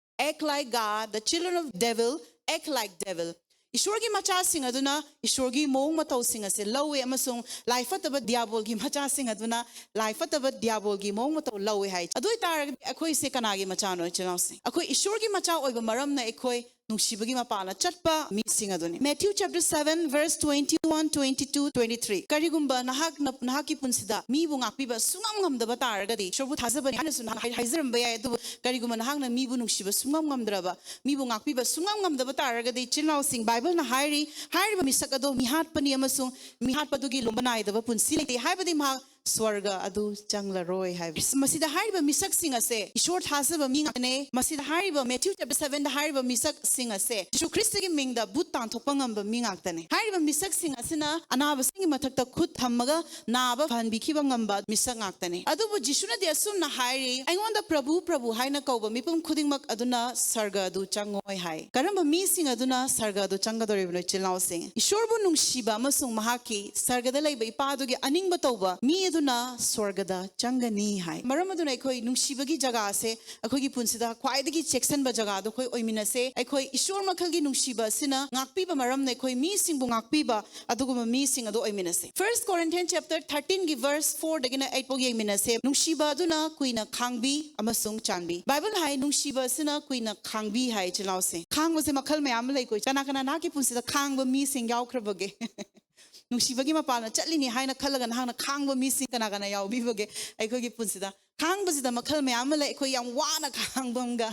act like God, the children of devil act like devil." ꯏꯁꯣꯔꯒꯤ ꯃꯆꯥꯁꯤꯡ ꯑꯗꯨꯅ ꯏꯁꯣꯔꯒꯤ ꯃꯑꯣꯡ ꯃꯇꯧꯁꯤꯡ ꯑꯁꯦ ꯂꯧꯋꯦ, ꯑꯃꯁꯨꯡ ꯂꯥꯏ ꯐꯠꯇꯕ ꯗꯤꯌꯥꯕꯣꯜꯒꯤ ꯃꯆꯥꯁꯤꯡ ꯑꯗꯨꯅ ꯂꯥꯏ ꯐꯠꯇꯕ ꯗꯤꯌꯥꯕꯣꯜꯒꯤ ꯃꯑꯣꯡ ꯃꯇꯧ ꯂꯧꯋꯦ ꯍꯥꯏ꯫ ꯑꯗꯨ ꯑꯣꯏꯇꯥꯔꯒꯗꯤ ꯑꯩꯈꯣꯏꯁꯦ ꯀꯅꯥꯒꯤ ꯃꯆꯥꯅꯣ, ꯏꯆꯤꯜ ꯏꯅꯥꯎꯁꯤꯡ? ꯑꯩꯈꯣꯏ ꯏꯁꯣꯔꯒꯤ ꯃꯆꯥ ꯑꯣꯏꯕ ꯃꯔꯝꯅ ꯑꯩꯈꯣꯏ ꯅꯨꯡꯁꯤꯕꯒꯤ ꯃꯄꯥꯟꯅ ꯆꯠꯄ ꯃꯤꯁꯤꯡ ꯑꯗꯨꯅꯤ꯫ Matthew chapter seven verse twenty-one, twenty-two, twenty-three꯫ ꯀꯔꯤꯒꯨꯝꯕ ꯅꯍꯥꯛꯅ ꯅꯍꯥꯛꯀꯤ ꯄꯨꯟꯁꯤꯗ ꯃꯤꯕꯨ ꯉꯥꯛꯄꯤꯕ ꯁꯨꯡꯉꯝ ꯉꯝꯗꯕ ꯇꯥꯔꯒꯗꯤ, ꯏꯁꯣꯔꯕꯨ ꯊꯥꯖꯕꯅꯤ ꯍꯥꯏꯅꯁꯨ ꯅꯍꯥꯛ ꯍꯥꯏ-, ꯍꯥꯏꯖꯔꯝꯕ ꯌꯥꯏ, ꯑꯗꯨꯕꯨ ꯀꯔꯤꯒꯨꯝꯕ ꯅꯍꯥꯛꯅ ꯃꯤꯕꯨ ꯅꯨꯡꯁꯤꯕ ꯁꯨꯡꯉꯝ ꯉꯝꯗ꯭ꯔꯕ, ꯃꯤꯕꯨ ꯉꯥꯛꯄꯤꯕ ꯁꯨꯡꯉꯝ ꯉꯝꯗꯕ ꯇꯥꯔꯒꯗꯤ, ꯏꯆꯤꯜ ꯏꯅꯥꯎꯁꯤꯡ, ꯕꯥꯏꯕꯜꯅ ꯍꯥꯏꯔꯤ, ꯍꯥꯏꯔꯤꯕ ꯃꯤꯁꯛ ꯑꯗꯣ ꯃꯤꯍꯥꯠꯄꯅꯤ, ꯑꯃꯁꯨꯡ ꯃꯤꯍꯥꯠꯄꯗꯨꯒꯤ ꯂꯣꯝꯕ ꯅꯥꯏꯗꯕ ꯄꯨꯟꯁꯤ ꯂꯩꯇꯦ, ꯍꯥꯏꯕꯗꯤ ꯃꯍꯥꯛ ꯁ꯭ꯋꯔꯒ ꯑꯗꯨ ꯆꯪꯂꯔꯣꯏ ꯍꯥꯏꯕ꯫ ꯃꯁꯤꯗ ꯍꯥꯏꯔꯤꯕ ꯃꯤꯁꯛꯁꯤꯡ ꯑꯁꯦ ꯏꯁꯣꯔ ꯊꯥꯖꯕ ꯃꯤ ꯉꯥꯛꯇꯅꯦ꯫ ꯃꯁꯤꯗ ꯍꯥꯏꯔꯤꯕ Matthew chapter sevenꯗ ꯍꯥꯏꯔꯤꯕ ꯃꯤꯁꯛꯁꯤꯡ ꯑꯁꯦ ꯖꯤꯁꯨ ꯈ꯭ꯔꯤꯁꯇꯒꯤ ꯃꯤꯡꯗ ꯚꯨꯠ ꯇꯥꯟꯊꯣꯛꯄ ꯉꯝꯕ ꯃꯤ ꯉꯥꯛꯇꯅꯦ꯫ ꯍꯥꯏꯔꯤꯕ ꯃꯤꯁꯛꯁꯤꯡ ꯑꯁꯤꯅ ꯑꯅꯥꯕꯁꯤꯡꯒꯤ ꯃꯊꯛꯇ ꯈꯨꯠ ꯊꯝꯃꯒ ꯅꯥꯕ ꯐꯍꯟꯕꯤꯈꯤꯕ ꯉꯝꯕ ꯃꯤꯁꯛ ꯉꯥꯛꯇꯅꯦ꯫ ꯑꯗꯨꯕꯨ ꯖꯤꯁꯨꯅꯗꯤ ꯑꯁꯨꯝꯅ ꯍꯥꯏꯔꯤ, "ꯑꯩꯉꯣꯟꯗ ꯄ꯭ꯔꯚꯨ, ꯄ꯭ꯔꯚꯨ ꯍꯥꯏꯅ ꯀꯧꯕ ꯃꯤꯄꯨꯝ ꯈꯨꯗꯤꯡꯃꯛ ꯑꯗꯨꯅ ꯁꯔꯒ ꯑꯗꯨ ꯆꯪꯉꯣꯏ" ꯍꯥꯏ꯫ ꯀꯔꯝꯕ ꯃꯤꯁꯤꯡ ꯑꯗꯨꯅ ꯁꯔꯒ ꯑꯗꯨ ꯆꯪꯒꯗꯧꯔꯤꯕꯅꯣ, ꯏꯆꯤꯜ ꯏꯅꯥꯎꯁꯤꯡ? ꯏꯁꯣꯔꯕꯨ ꯅꯨꯡꯁꯤꯕ ꯑꯃꯁꯨꯡ ꯃꯍꯥꯛꯀꯤ ꯁꯔꯒꯗ ꯂꯩꯕ ꯏꯄꯥ ꯑꯗꯨꯒꯤ ꯑꯅꯤꯡꯕ ꯇꯧꯕ ꯃꯤ ꯑꯗꯨꯅ ꯁ꯭ꯋꯔꯒꯗ ꯆꯪꯒꯅꯤ ꯍꯥꯏ꯫ ꯃꯔꯝ ꯑꯗꯨꯅ ꯑꯩꯈꯣꯏ ꯅꯨꯡꯁꯤꯕꯒꯤ ꯖꯒꯥ ꯑꯁꯦ ꯑꯩꯈꯣꯏꯒꯤ ꯄꯨꯟꯁꯤꯗ ꯈ꯭ꯋꯥꯏꯗꯒꯤ ꯆꯦꯛꯁꯤꯟꯕ ꯖꯒꯥꯗꯣ ꯑꯩꯈꯣꯏ ꯑꯣꯏꯃꯤꯟꯅꯁꯦ꯫ ꯑꯩꯈꯣꯏ ꯏꯁꯣꯔ ꯃꯈꯜꯒꯤ ꯅꯨꯡꯁꯤꯕ ꯑꯁꯤꯅ ꯉꯥꯛꯄꯤꯕ ꯃꯔꯝꯅ ꯑꯩꯈꯣꯏ ꯃꯤꯁꯤꯡꯕꯨ ꯉꯥꯛꯄꯤꯕ ꯑꯗꯨꯒꯨꯝꯕ ꯃꯤꯁꯤꯡ ꯑꯗꯨ ꯑꯣꯏꯃꯤꯟꯅꯁꯦ꯫ First Corinthians chapter thirteenꯒꯤ verse fourꯗꯒꯤꯅ eight ꯐꯥꯎ ꯌꯦꯡꯃꯤꯟꯅꯁꯦ꯫ ꯅꯨꯡꯁꯤꯕ ꯑꯗꯨꯅ ꯀꯨꯏꯅ ꯈꯥꯡꯕꯤ ꯑꯃꯁꯨꯡ ꯆꯥꯟꯕꯤ꯫ ꯕꯥꯏꯕꯜ ꯍꯥꯏ, ꯅꯨꯡꯁꯤꯕ ꯑꯁꯤꯅ ꯀꯨꯏꯅ ꯈꯥꯡꯕꯤ ꯍꯥꯏ, ꯏꯆꯤꯜ ꯏꯅꯥꯎꯁꯤꯡ꯫ ꯈꯥꯡꯕꯁꯦ ꯃꯈꯜ ꯃꯌꯥꯝ ꯑꯃ ꯂꯩꯀꯣ꯫ ꯀꯅꯥ ꯀꯅꯥ ꯅꯍꯥꯛꯀꯤ ꯄꯨꯟꯁꯤꯗ ꯈꯥꯡꯕ ꯃꯤꯁꯤꯡ ꯌꯥꯎꯈ꯭ꯔꯕꯒꯦ? ꯅꯨꯡꯁꯤꯕꯒꯤ ꯃꯄꯥꯟꯅ ꯆꯠꯂꯤꯅꯤ ꯍꯥꯏꯅ ꯈꯜꯂꯒ ꯅꯍꯥꯛꯅ ꯈꯥꯡꯕ ꯃꯤꯁꯤꯡ ꯀꯅꯥ ꯀꯅꯥ ꯌꯥꯎꯕꯤꯕꯒꯦ ꯑꯩꯈꯣꯏꯒꯤ ꯄꯨꯟꯁꯤꯗ? ꯈꯥꯡꯕꯁꯤꯗ ꯃꯈꯜ ꯃꯌꯥꯝ ꯑꯃ ꯂꯩ꯫ ꯑꯩꯈꯣꯏ ꯌꯥꯝ ꯋꯥꯅ ꯈꯥꯡꯕ ꯑꯃꯒ,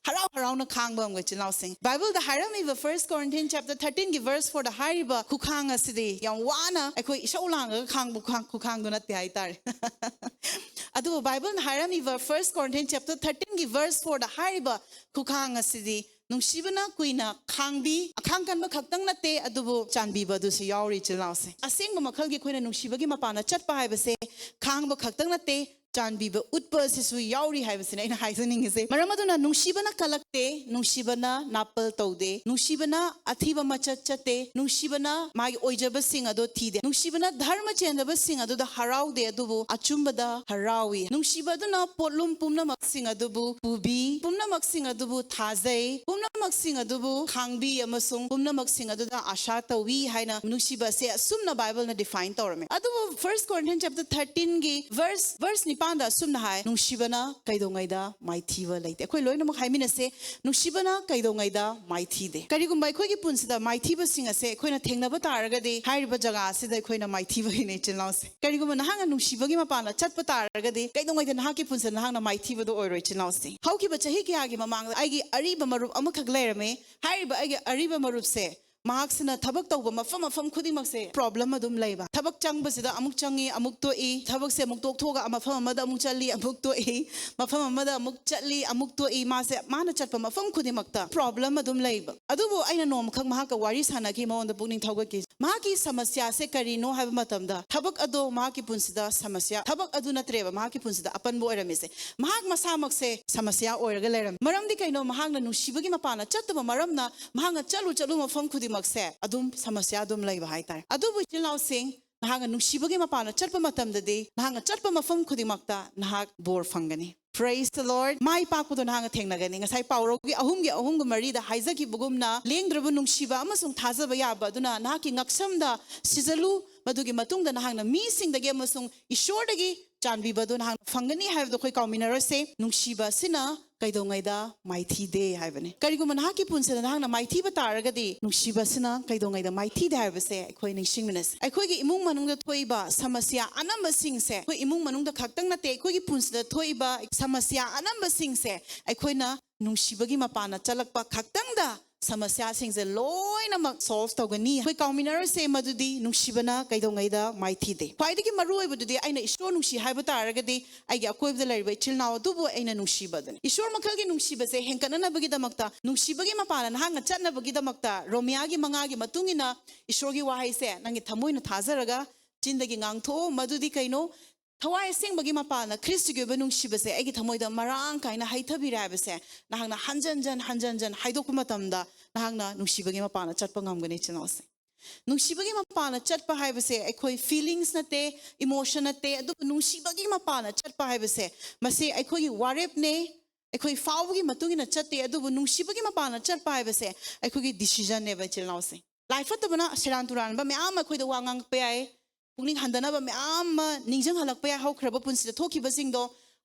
ꯍꯔꯥꯎ ꯍꯔꯥꯎꯅ ꯈꯥꯡꯕ ꯑꯃꯒ, ꯏꯆꯤꯜ ꯏꯅꯥꯎꯁꯤꯡ꯫ ꯕꯥꯏꯕꯜꯗ ꯍꯥꯏꯔꯝꯃꯤꯕ First Corinthians chapter thirteenꯒꯤ verse fourꯗ ꯍꯥꯏꯔꯤꯕ ꯈꯨꯈꯥꯡ ꯑꯁꯤꯗꯤ ꯌꯥꯝ ꯋꯥꯅ ꯑꯩꯈꯣꯏ ꯏꯁꯧ ꯂꯥꯡꯉꯒ ꯈꯥꯡꯕ ꯈꯨꯈꯥꯡ, ꯈꯨꯈꯥꯡꯗꯨ ꯅꯠꯇꯦ ꯍꯥꯏꯇꯥꯔꯦ꯫ ꯑꯗꯨꯕꯨ ꯕꯥꯏꯕꯜꯅ ꯍꯥꯏꯔꯝꯃꯤꯕ First Corinthians chapter thirteenꯒꯤ verse fourꯗ ꯍꯥꯏꯔꯤꯕ ꯈꯨꯈꯥꯡ ꯑꯁꯤꯗꯤ ꯅꯨꯡꯁꯤꯕꯅ ꯀꯨꯏꯅ ꯈꯥꯡꯕꯤ, ꯑꯈꯥꯡ ꯀꯟꯕ ꯈꯛꯇꯪ ꯅꯠꯇꯦ, ꯑꯗꯨꯕꯨ ꯆꯥꯟꯕꯤꯕ ꯑꯗꯨꯁꯨ ꯌꯥꯎꯔꯤ, ꯏꯆꯤꯜ ꯏꯅꯥꯎꯁꯦ꯫ ꯑꯁꯦꯡꯕ ꯃꯈꯜꯒꯤ ꯑꯩꯈꯣꯏꯅ ꯅꯨꯡꯁꯤꯕꯒꯤ ꯃꯄꯥꯟꯗ ꯆꯠꯄ ꯍꯥꯏꯕꯁꯦ ꯈꯥꯡꯕ ꯈꯛꯇꯪ ꯅꯠꯇꯦ, ꯆꯥꯟꯕꯤꯕ ꯎꯠꯄ ꯑꯁꯤꯁꯨ ꯌꯥꯎꯔꯤ ꯍꯥꯏꯕꯁꯤꯅꯦ ꯑꯩꯅ ꯍꯥꯏꯖꯅꯤꯡꯉꯤꯁꯦ꯫ ꯃꯔꯝ ꯑꯗꯨꯅ ꯅꯨꯡꯁꯤꯕꯅ ꯀꯜꯂꯛꯇꯦ, ꯅꯨꯡꯁꯤꯕꯅ ꯅꯥꯄꯜ ꯇꯧꯗꯦ, ꯅꯨꯡꯁꯤꯕꯅ ꯑꯊꯤꯕ ꯃꯆꯠ ꯆꯠꯇꯦ, ꯅꯨꯡꯁꯤꯕꯅ ꯃꯥꯒꯤ ꯑꯣꯏꯖꯕꯁꯤꯡ ꯑꯗꯣ ꯊꯤꯗꯦ, ꯅꯨꯡꯁꯤꯕꯅ ꯙꯔꯃ ꯆꯦꯟꯗꯕꯁꯤꯡ ꯑꯗꯨꯗ ꯍꯔꯥꯎꯗꯦ, ꯑꯗꯨꯕꯨ ꯑꯆꯨꯝꯕꯗ ꯍꯔꯥꯎꯏ꯫ ꯅꯨꯡꯁꯤꯕ ꯑꯗꯨꯅ ꯄꯣꯠꯂꯨꯝ ꯄꯨꯝꯅꯃꯛꯁꯤꯡ ꯑꯗꯨꯕꯨ ꯄꯨꯕꯤ, ꯄꯨꯝꯅꯃꯛꯁꯤꯡ ꯑꯗꯨꯕꯨ ꯊꯥꯖꯩ, ꯄꯨꯝꯅꯃꯛꯁꯤꯡ ꯑꯗꯨꯕꯨ ꯈꯥꯡꯕꯤ ꯑꯃꯁꯨꯡ ꯄꯨꯝꯅꯃꯛꯁꯤꯡ ꯑꯗꯨꯗ ꯑꯥꯁꯥ ꯇꯧꯏ ꯍꯥꯏꯅ ꯅꯨꯡꯁꯤꯕ ꯑꯁꯦ ꯑꯁꯨꯝꯅ ꯕꯥꯏꯕꯜꯅ define ꯇꯧꯔꯝꯃꯦ꯫ ꯑꯗꯨꯕꯨ First Corinthians chapter thirteenꯒꯤ verse, verse ꯅꯤꯄꯥꯟꯗ ꯑꯁꯨꯝꯅ ꯍꯥꯏ, "ꯅꯨꯡꯁꯤꯕꯅ ꯀꯩꯗꯧꯉꯩꯗ ꯃꯥꯏꯊꯤꯕ ꯂꯩꯇꯦ"꯫ ꯑꯩꯈꯣꯏ ꯂꯣꯏꯅꯃꯛ ꯍꯥꯏꯃꯤꯟꯅꯁꯦ, "ꯅꯨꯡꯁꯤꯕꯅ ꯀꯩꯗꯧꯉꯩꯗ ꯃꯥꯏꯊꯤꯗꯦ"꯫ ꯀꯔꯤꯒꯨꯝꯕ ꯑꯩꯈꯣꯏꯒꯤ ꯄꯨꯟꯁꯤꯗ ꯃꯥꯏꯊꯤꯕꯁꯤꯡ ꯑꯁꯦ ꯑꯩꯈꯣꯏꯅ ꯊꯦꯡꯅꯕ ꯇꯥꯔꯒꯗꯤ, ꯍꯥꯏꯔꯤꯕ ꯖꯒꯥ ꯑꯁꯤꯗ ꯑꯩꯈꯣꯏꯅ ꯃꯥꯏꯊꯤꯕꯒꯤꯅꯦ, ꯏꯆꯤꯜ ꯏꯅꯥꯎꯁꯦ꯫ ꯀꯔꯤꯒꯨꯝꯕ ꯅꯍꯥꯛꯅ ꯅꯨꯡꯁꯤꯕꯒꯤ ꯃꯄꯥꯟꯗ ꯆꯠꯄ ꯇꯥꯔꯒꯗꯤ, ꯀꯩꯗꯧꯉꯩꯗ ꯅꯍꯥꯛꯀꯤ ꯄꯨꯟꯁꯤꯗ ꯅꯍꯥꯛꯅ ꯃꯥꯏꯊꯤꯕꯗꯣ ꯑꯣꯏꯔꯣꯏ, ꯏꯆꯤꯜ ꯏꯅꯥꯎꯁꯦ꯫ ꯍꯧꯈꯤꯕ ꯆꯍꯤ ꯀꯌꯥꯒꯤ ꯃꯃꯥꯡꯗ ꯑꯩꯒꯤ ꯑꯔꯤꯕ ꯃꯔꯨꯞ ꯑꯃꯈꯛ ꯂꯩꯔꯝꯃꯦ꯫ ꯍꯥꯏꯔꯤꯕ ꯑꯩꯒꯤ ꯑꯔꯤꯕ ꯃꯔꯨꯞꯁꯦ, ꯃꯍꯥꯛꯁꯤꯅ ꯊꯕꯛ ꯇꯧꯕ ꯃꯐꯝ ꯃꯐꯝ ꯈꯨꯗꯤꯡꯃꯛꯁꯦ problem ꯑꯗꯨꯝ ꯂꯩꯕ꯫ ꯊꯕꯛ ꯆꯪꯕꯁꯤꯗ ꯑꯃꯨꯛ ꯆꯪꯉꯤ, ꯑꯃꯨꯛ ꯇꯣꯛꯏ, ꯊꯕꯛꯁꯦ ꯑꯃꯨꯛ ꯇꯣꯛꯊꯣꯛꯑꯒ ꯃꯐꯝ ꯑꯃꯗ ꯑꯃꯨꯛ ꯆꯠꯂꯤ, ꯑꯃꯨꯛ ꯇꯣꯛꯏ, ꯃꯐꯝ ꯑꯃꯗ ꯑꯃꯨꯛ ꯆꯠꯂꯤ, ꯑꯃꯨꯛ ꯇꯣꯛꯏ꯫ ꯃꯥꯁꯦ ꯃꯥꯅ ꯆꯠꯄ ꯃꯐꯝ ꯈꯨꯗꯤꯡꯃꯛꯇ ꯄ꯭ꯔꯣꯕ꯭ꯂꯦꯝ ꯑꯗꯨꯝ ꯂꯩꯕ꯫ ꯑꯗꯨꯕꯨ ꯑꯩꯅ ꯅꯣꯡꯃꯈꯛ ꯃꯍꯥꯛꯀ ꯋꯥꯔꯤ ꯁꯥꯟꯅꯈꯤ, ꯃꯉꯣꯟꯗ ꯄꯨꯛꯅꯤꯡ ꯊꯧꯒꯠꯈꯤ꯫ ꯃꯍꯥꯛꯀꯤ ꯁꯃꯁ꯭ꯌꯥꯁꯦ ꯀꯔꯤꯅꯣ ꯍꯥꯏꯕ ꯃꯇꯝꯗ, ꯊꯕꯛ ꯑꯗꯣ ꯃꯍꯥꯛꯀꯤ ꯄꯨꯟꯁꯤꯗ ꯁꯃꯁ꯭ꯌꯥ, ꯊꯕꯛ ꯑꯗꯨ ꯅꯠꯇ꯭ꯔꯦꯕ ꯃꯍꯥꯛꯀꯤ ꯄꯨꯟꯁꯤꯗ ꯑꯄꯟꯕ ꯑꯣꯏꯔꯝꯃꯤꯁꯦ꯫ ꯃꯍꯥꯛ ꯃꯁꯥꯃꯛꯁꯦ ꯁꯃꯁ꯭ꯌꯥ ꯑꯣꯏꯔꯒ ꯂꯩꯔꯝꯃꯤ꯫ ꯃꯔꯝꯗꯤ ꯀꯩꯅꯣ? ꯃꯍꯥꯛꯅ ꯅꯨꯡꯁꯤꯕꯒꯤ ꯃꯄꯥꯟꯅ ꯆꯠꯇꯕ ꯃꯔꯝꯅ ꯃꯍꯥꯛꯅ ꯆꯠꯂꯨ ꯆꯠꯂꯨ ꯃꯐꯝ ꯈꯨꯗꯤꯡꯃꯛꯁꯦ ꯑꯗꯨꯝ ꯁꯃꯁ꯭ꯌꯥ ꯑꯗꯨꯝ ꯂꯩꯕ ꯍꯥꯏꯇꯥꯔꯦ꯫ ꯑꯗꯨꯕꯨ ꯏꯆꯤꯜ ꯏꯅꯥꯎꯁꯤꯡ, ꯅꯍꯥꯛꯅ ꯅꯨꯡꯁꯤꯕꯒꯤ ꯃꯄꯥꯟꯗ ꯆꯠꯄ ꯃꯇꯝꯗꯗꯤ, ꯅꯍꯥꯛꯅ ꯆꯠꯄ ꯃꯐꯝ ꯈꯨꯗꯤꯡꯃꯛꯇ ꯅꯍꯥꯛ ꯕꯣꯔ ꯐꯪꯒꯅꯤ꯫ Praise the Lord. ꯃꯥꯏ ꯄꯥꯛꯄꯗꯣ ꯅꯍꯥꯛꯅ ꯊꯦꯡꯅꯒꯅꯤ꯫ ꯉꯁꯥꯏ ꯄꯥꯎꯔꯧꯒꯤ ꯑꯍꯨꯝꯒꯤ ꯑꯍꯨꯝꯒ ꯃꯔꯤꯗ ꯍꯥꯏꯖꯈꯤꯕꯒꯨꯝꯅ, ꯂꯦꯡꯗ꯭ꯔꯕ ꯅꯨꯡꯁꯤꯕ ꯑꯃꯁꯨꯡ ꯊꯥꯖꯕ ꯌꯥꯕ ꯑꯗꯨꯅ ꯅꯍꯥꯛꯀꯤ ꯉꯛꯁꯝꯗ ꯁꯤꯖꯜꯂꯨ, ꯃꯗꯨꯒꯤ ꯃꯇꯨꯡꯗ ꯅꯍꯥꯛꯅ ꯃꯤꯁꯤꯡꯗꯒꯤ ꯑꯃꯁꯨꯡ ꯏꯁꯣꯔꯗꯒꯤ ꯆꯥꯟꯕꯤꯕ ꯑꯗꯨ ꯅꯍꯥꯛꯅ ꯐꯪꯒꯅꯤ ꯍꯥꯏꯕꯗꯣ ꯑꯩꯈꯣꯏ ꯀꯥꯎꯃꯤꯟꯅꯔꯁꯦ꯫ ꯅꯨꯡꯁꯤꯕ ꯑꯁꯤꯅ ꯀꯩꯗꯧꯉꯩꯗ ꯃꯥꯏꯊꯤꯗꯦ ꯍꯥꯏꯕꯅꯤ꯫ ꯀꯔꯤꯒꯨꯝꯕ ꯅꯍꯥꯛꯀꯤ ꯄꯨꯟꯁꯤꯗ ꯅꯍꯥꯛꯅ ꯃꯥꯏꯊꯤꯕ ꯇꯥꯔꯒꯗꯤ, ꯅꯨꯡꯁꯤꯕ ꯑꯁꯤꯅ ꯀꯩꯗꯧꯉꯩꯗ ꯃꯥꯏꯊꯤꯗꯦ ꯍꯥꯏꯕꯁꯦ ꯑꯩꯈꯣꯏ ꯅꯤꯡꯁꯤꯡꯃꯤꯟꯅꯁꯤ꯫ ꯑꯩꯈꯣꯏꯒꯤ ꯏꯃꯨꯡ ꯃꯅꯨꯡꯗ ꯊꯣꯛꯏꯕ ꯁꯃꯁ꯭ꯌꯥ ꯑꯅꯝꯕꯁꯤꯡꯁꯦ, ꯑꯩꯈꯣꯏ ꯏꯃꯨꯡ ꯃꯅꯨꯡꯗ ꯈꯛꯇꯪ ꯅꯠꯇꯦ, ꯑꯩꯈꯣꯏꯒꯤ ꯄꯨꯟꯁꯤꯗ ꯊꯣꯛꯏꯕ ꯁꯃꯁ꯭ꯌꯥ ꯑꯅꯝꯕꯁꯤꯡꯁꯦ ꯑꯩꯈꯣꯏꯅ ꯅꯨꯡꯁꯤꯕꯒꯤ ꯃꯄꯥꯟꯅ ꯆꯠꯂꯛꯄ ꯈꯛꯇꯪꯗ ꯁꯃꯁ꯭ꯌꯥꯁꯤꯡꯁꯦ ꯂꯣꯏꯅꯃꯛ ꯁꯣꯜꯚ ꯇꯧꯒꯅꯤ꯫ ꯑꯩꯈꯣꯏ ꯀꯥꯎꯃꯤꯟꯅꯔꯁꯦ ꯃꯗꯨꯗꯤ ꯅꯨꯡꯁꯤꯕꯅ ꯀꯩꯗꯧꯉꯩꯗ ꯃꯥꯏꯊꯤꯗꯦ꯫ ꯈ꯭ꯋꯥꯏꯗꯒꯤ ꯃꯔꯨ ꯑꯣꯏꯕꯗꯨꯗꯤ ꯑꯩꯅ ꯏꯁꯣꯔ ꯅꯨꯡꯁꯤ ꯍꯥꯏꯕ ꯇꯥꯔꯒꯗꯤ ꯑꯩꯒꯤ ꯑꯀꯣꯏꯕꯗ ꯂꯩꯔꯤꯕ ꯏꯆꯤꯜ ꯏꯅꯥꯎ ꯑꯗꯨꯕꯨ ꯑꯩꯅ ꯅꯨꯡꯁꯤꯕ ꯑꯗꯨꯅꯤ꯫ ꯏꯁꯣꯔ ꯃꯈꯜꯒꯤ ꯅꯨꯡꯁꯤꯕꯁꯦ ꯍꯦꯟꯒꯠꯅꯅꯕꯒꯤꯗꯃꯛꯇ, ꯅꯨꯡꯁꯤꯕꯒꯤ ꯃꯄꯥꯟꯅ ꯅꯍꯥꯛꯅ ꯆꯠꯅꯕꯒꯤꯗꯃꯛꯇ ꯔꯣꯃꯤꯌꯥꯒꯤ ꯃꯉꯥꯒꯤ ꯃꯇꯨꯡ ꯏꯟꯅ ꯏꯁꯣꯔꯒꯤ ꯋꯥꯍꯩꯁꯦ ꯅꯪꯒꯤ ꯊꯃꯣꯏꯅ ꯊꯥꯖꯔꯒ ꯆꯤꯟꯗꯒꯤ ꯉꯥꯡꯊꯣꯛꯑꯣ꯫ ꯃꯗꯨꯗꯤ ꯀꯩꯅꯣ? ꯊꯋꯥꯏ ꯑꯁꯦꯡꯕꯒꯤ ꯃꯄꯥꯟꯅ ꯈ꯭ꯔꯤꯁꯇꯨꯒꯤ ꯑꯣꯏꯕ ꯅꯨꯡꯁꯤꯕꯁꯦ ꯑꯩꯒꯤ ꯊꯃꯣꯏꯗ ꯃꯔꯥꯡ ꯀꯥꯏꯅ ꯍꯩꯊꯕꯤꯔꯦ ꯍꯥꯏꯕꯁꯦ ꯅꯍꯥꯛꯅ ꯍꯟꯖꯟ ꯍꯟꯖꯟ, ꯍꯟꯖꯟ ꯍꯟꯖꯟ ꯍꯥꯏꯗꯣꯛꯄ ꯃꯇꯝꯗ ꯅꯍꯥꯛꯅ ꯅꯨꯡꯁꯤꯕꯒꯤ ꯃꯄꯥꯟꯅ ꯆꯠꯄ ꯉꯝꯒꯅꯤ, ꯏꯆꯤꯜ ꯏꯅꯥꯎꯁꯤꯡ꯫ ꯅꯨꯡꯁꯤꯕꯒꯤ ꯃꯄꯥꯟꯅ ꯆꯠꯄ ꯍꯥꯏꯕꯁꯦ ꯑꯩꯈꯣꯏ ꯐꯤꯂꯤꯡꯁ ꯅꯠꯇꯦ, ꯏꯃꯣꯁꯟ ꯅꯠꯇꯦ, ꯑꯗꯨꯕꯨ ꯅꯨꯡꯁꯤꯕꯒꯤ ꯃꯄꯥꯟꯅ ꯆꯠꯄ ꯍꯥꯏꯕꯁꯦ ꯃꯁꯤ ꯑꯩꯈꯣꯏꯒꯤ ꯋꯥꯔꯦꯞꯅꯦ꯫ ꯑꯩꯈꯣꯏ ꯐꯥꯎꯕꯒꯤ ꯃꯇꯨꯡ ꯏꯟꯅ ꯆꯠꯇꯦ, ꯑꯗꯨꯕꯨ ꯅꯨꯡꯁꯤꯕꯒꯤ ꯃꯄꯥꯟꯅ ꯆꯠꯄ ꯍꯥꯏꯕꯁꯦ ꯑꯩꯈꯣꯏꯒꯤ ꯗꯤꯁꯤꯖꯟꯅꯦꯕ, ꯏꯆꯤꯜ ꯏꯅꯥꯎꯁꯤꯡ꯫ ꯂꯥꯏ ꯐꯠꯇꯕꯅ ꯁꯦꯔꯥꯟ ꯇꯨꯔꯥꯟꯕ ꯃꯌꯥꯝ ꯑꯃ ꯑꯩꯈꯣꯏꯗ ꯋꯥ ꯉꯥꯡꯉꯛꯄ ꯌꯥꯏ, ꯄꯨꯛꯅꯤꯡ ꯍꯟꯊꯅꯕ ꯃꯌꯥꯝ ꯑꯃ ꯅꯤꯡꯁꯤꯡꯍꯜꯂꯛꯄ ꯌꯥꯏ, ꯍꯧꯈ꯭ꯔꯕ ꯄꯨꯟꯁꯤꯗ ꯊꯣꯛꯈꯤꯕꯁꯤꯡꯗꯣ꯫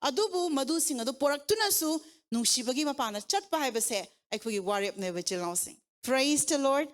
ꯑꯗꯨꯕꯨ ꯃꯗꯨꯁꯤꯡ ꯑꯗꯨ ꯄꯣꯔꯛꯇꯨꯅꯁꯨ ꯅꯨꯡꯁꯤꯕꯒꯤ ꯃꯄꯥꯟꯗ ꯆꯠꯄ ꯍꯥꯏꯕꯁꯦ ꯑꯩꯈꯣꯏꯒꯤ ꯋꯥꯔꯦꯞꯅꯦꯕ, ꯏꯆꯤꯜ ꯏꯅꯥꯎꯁꯤꯡ꯫ Praise the Lord.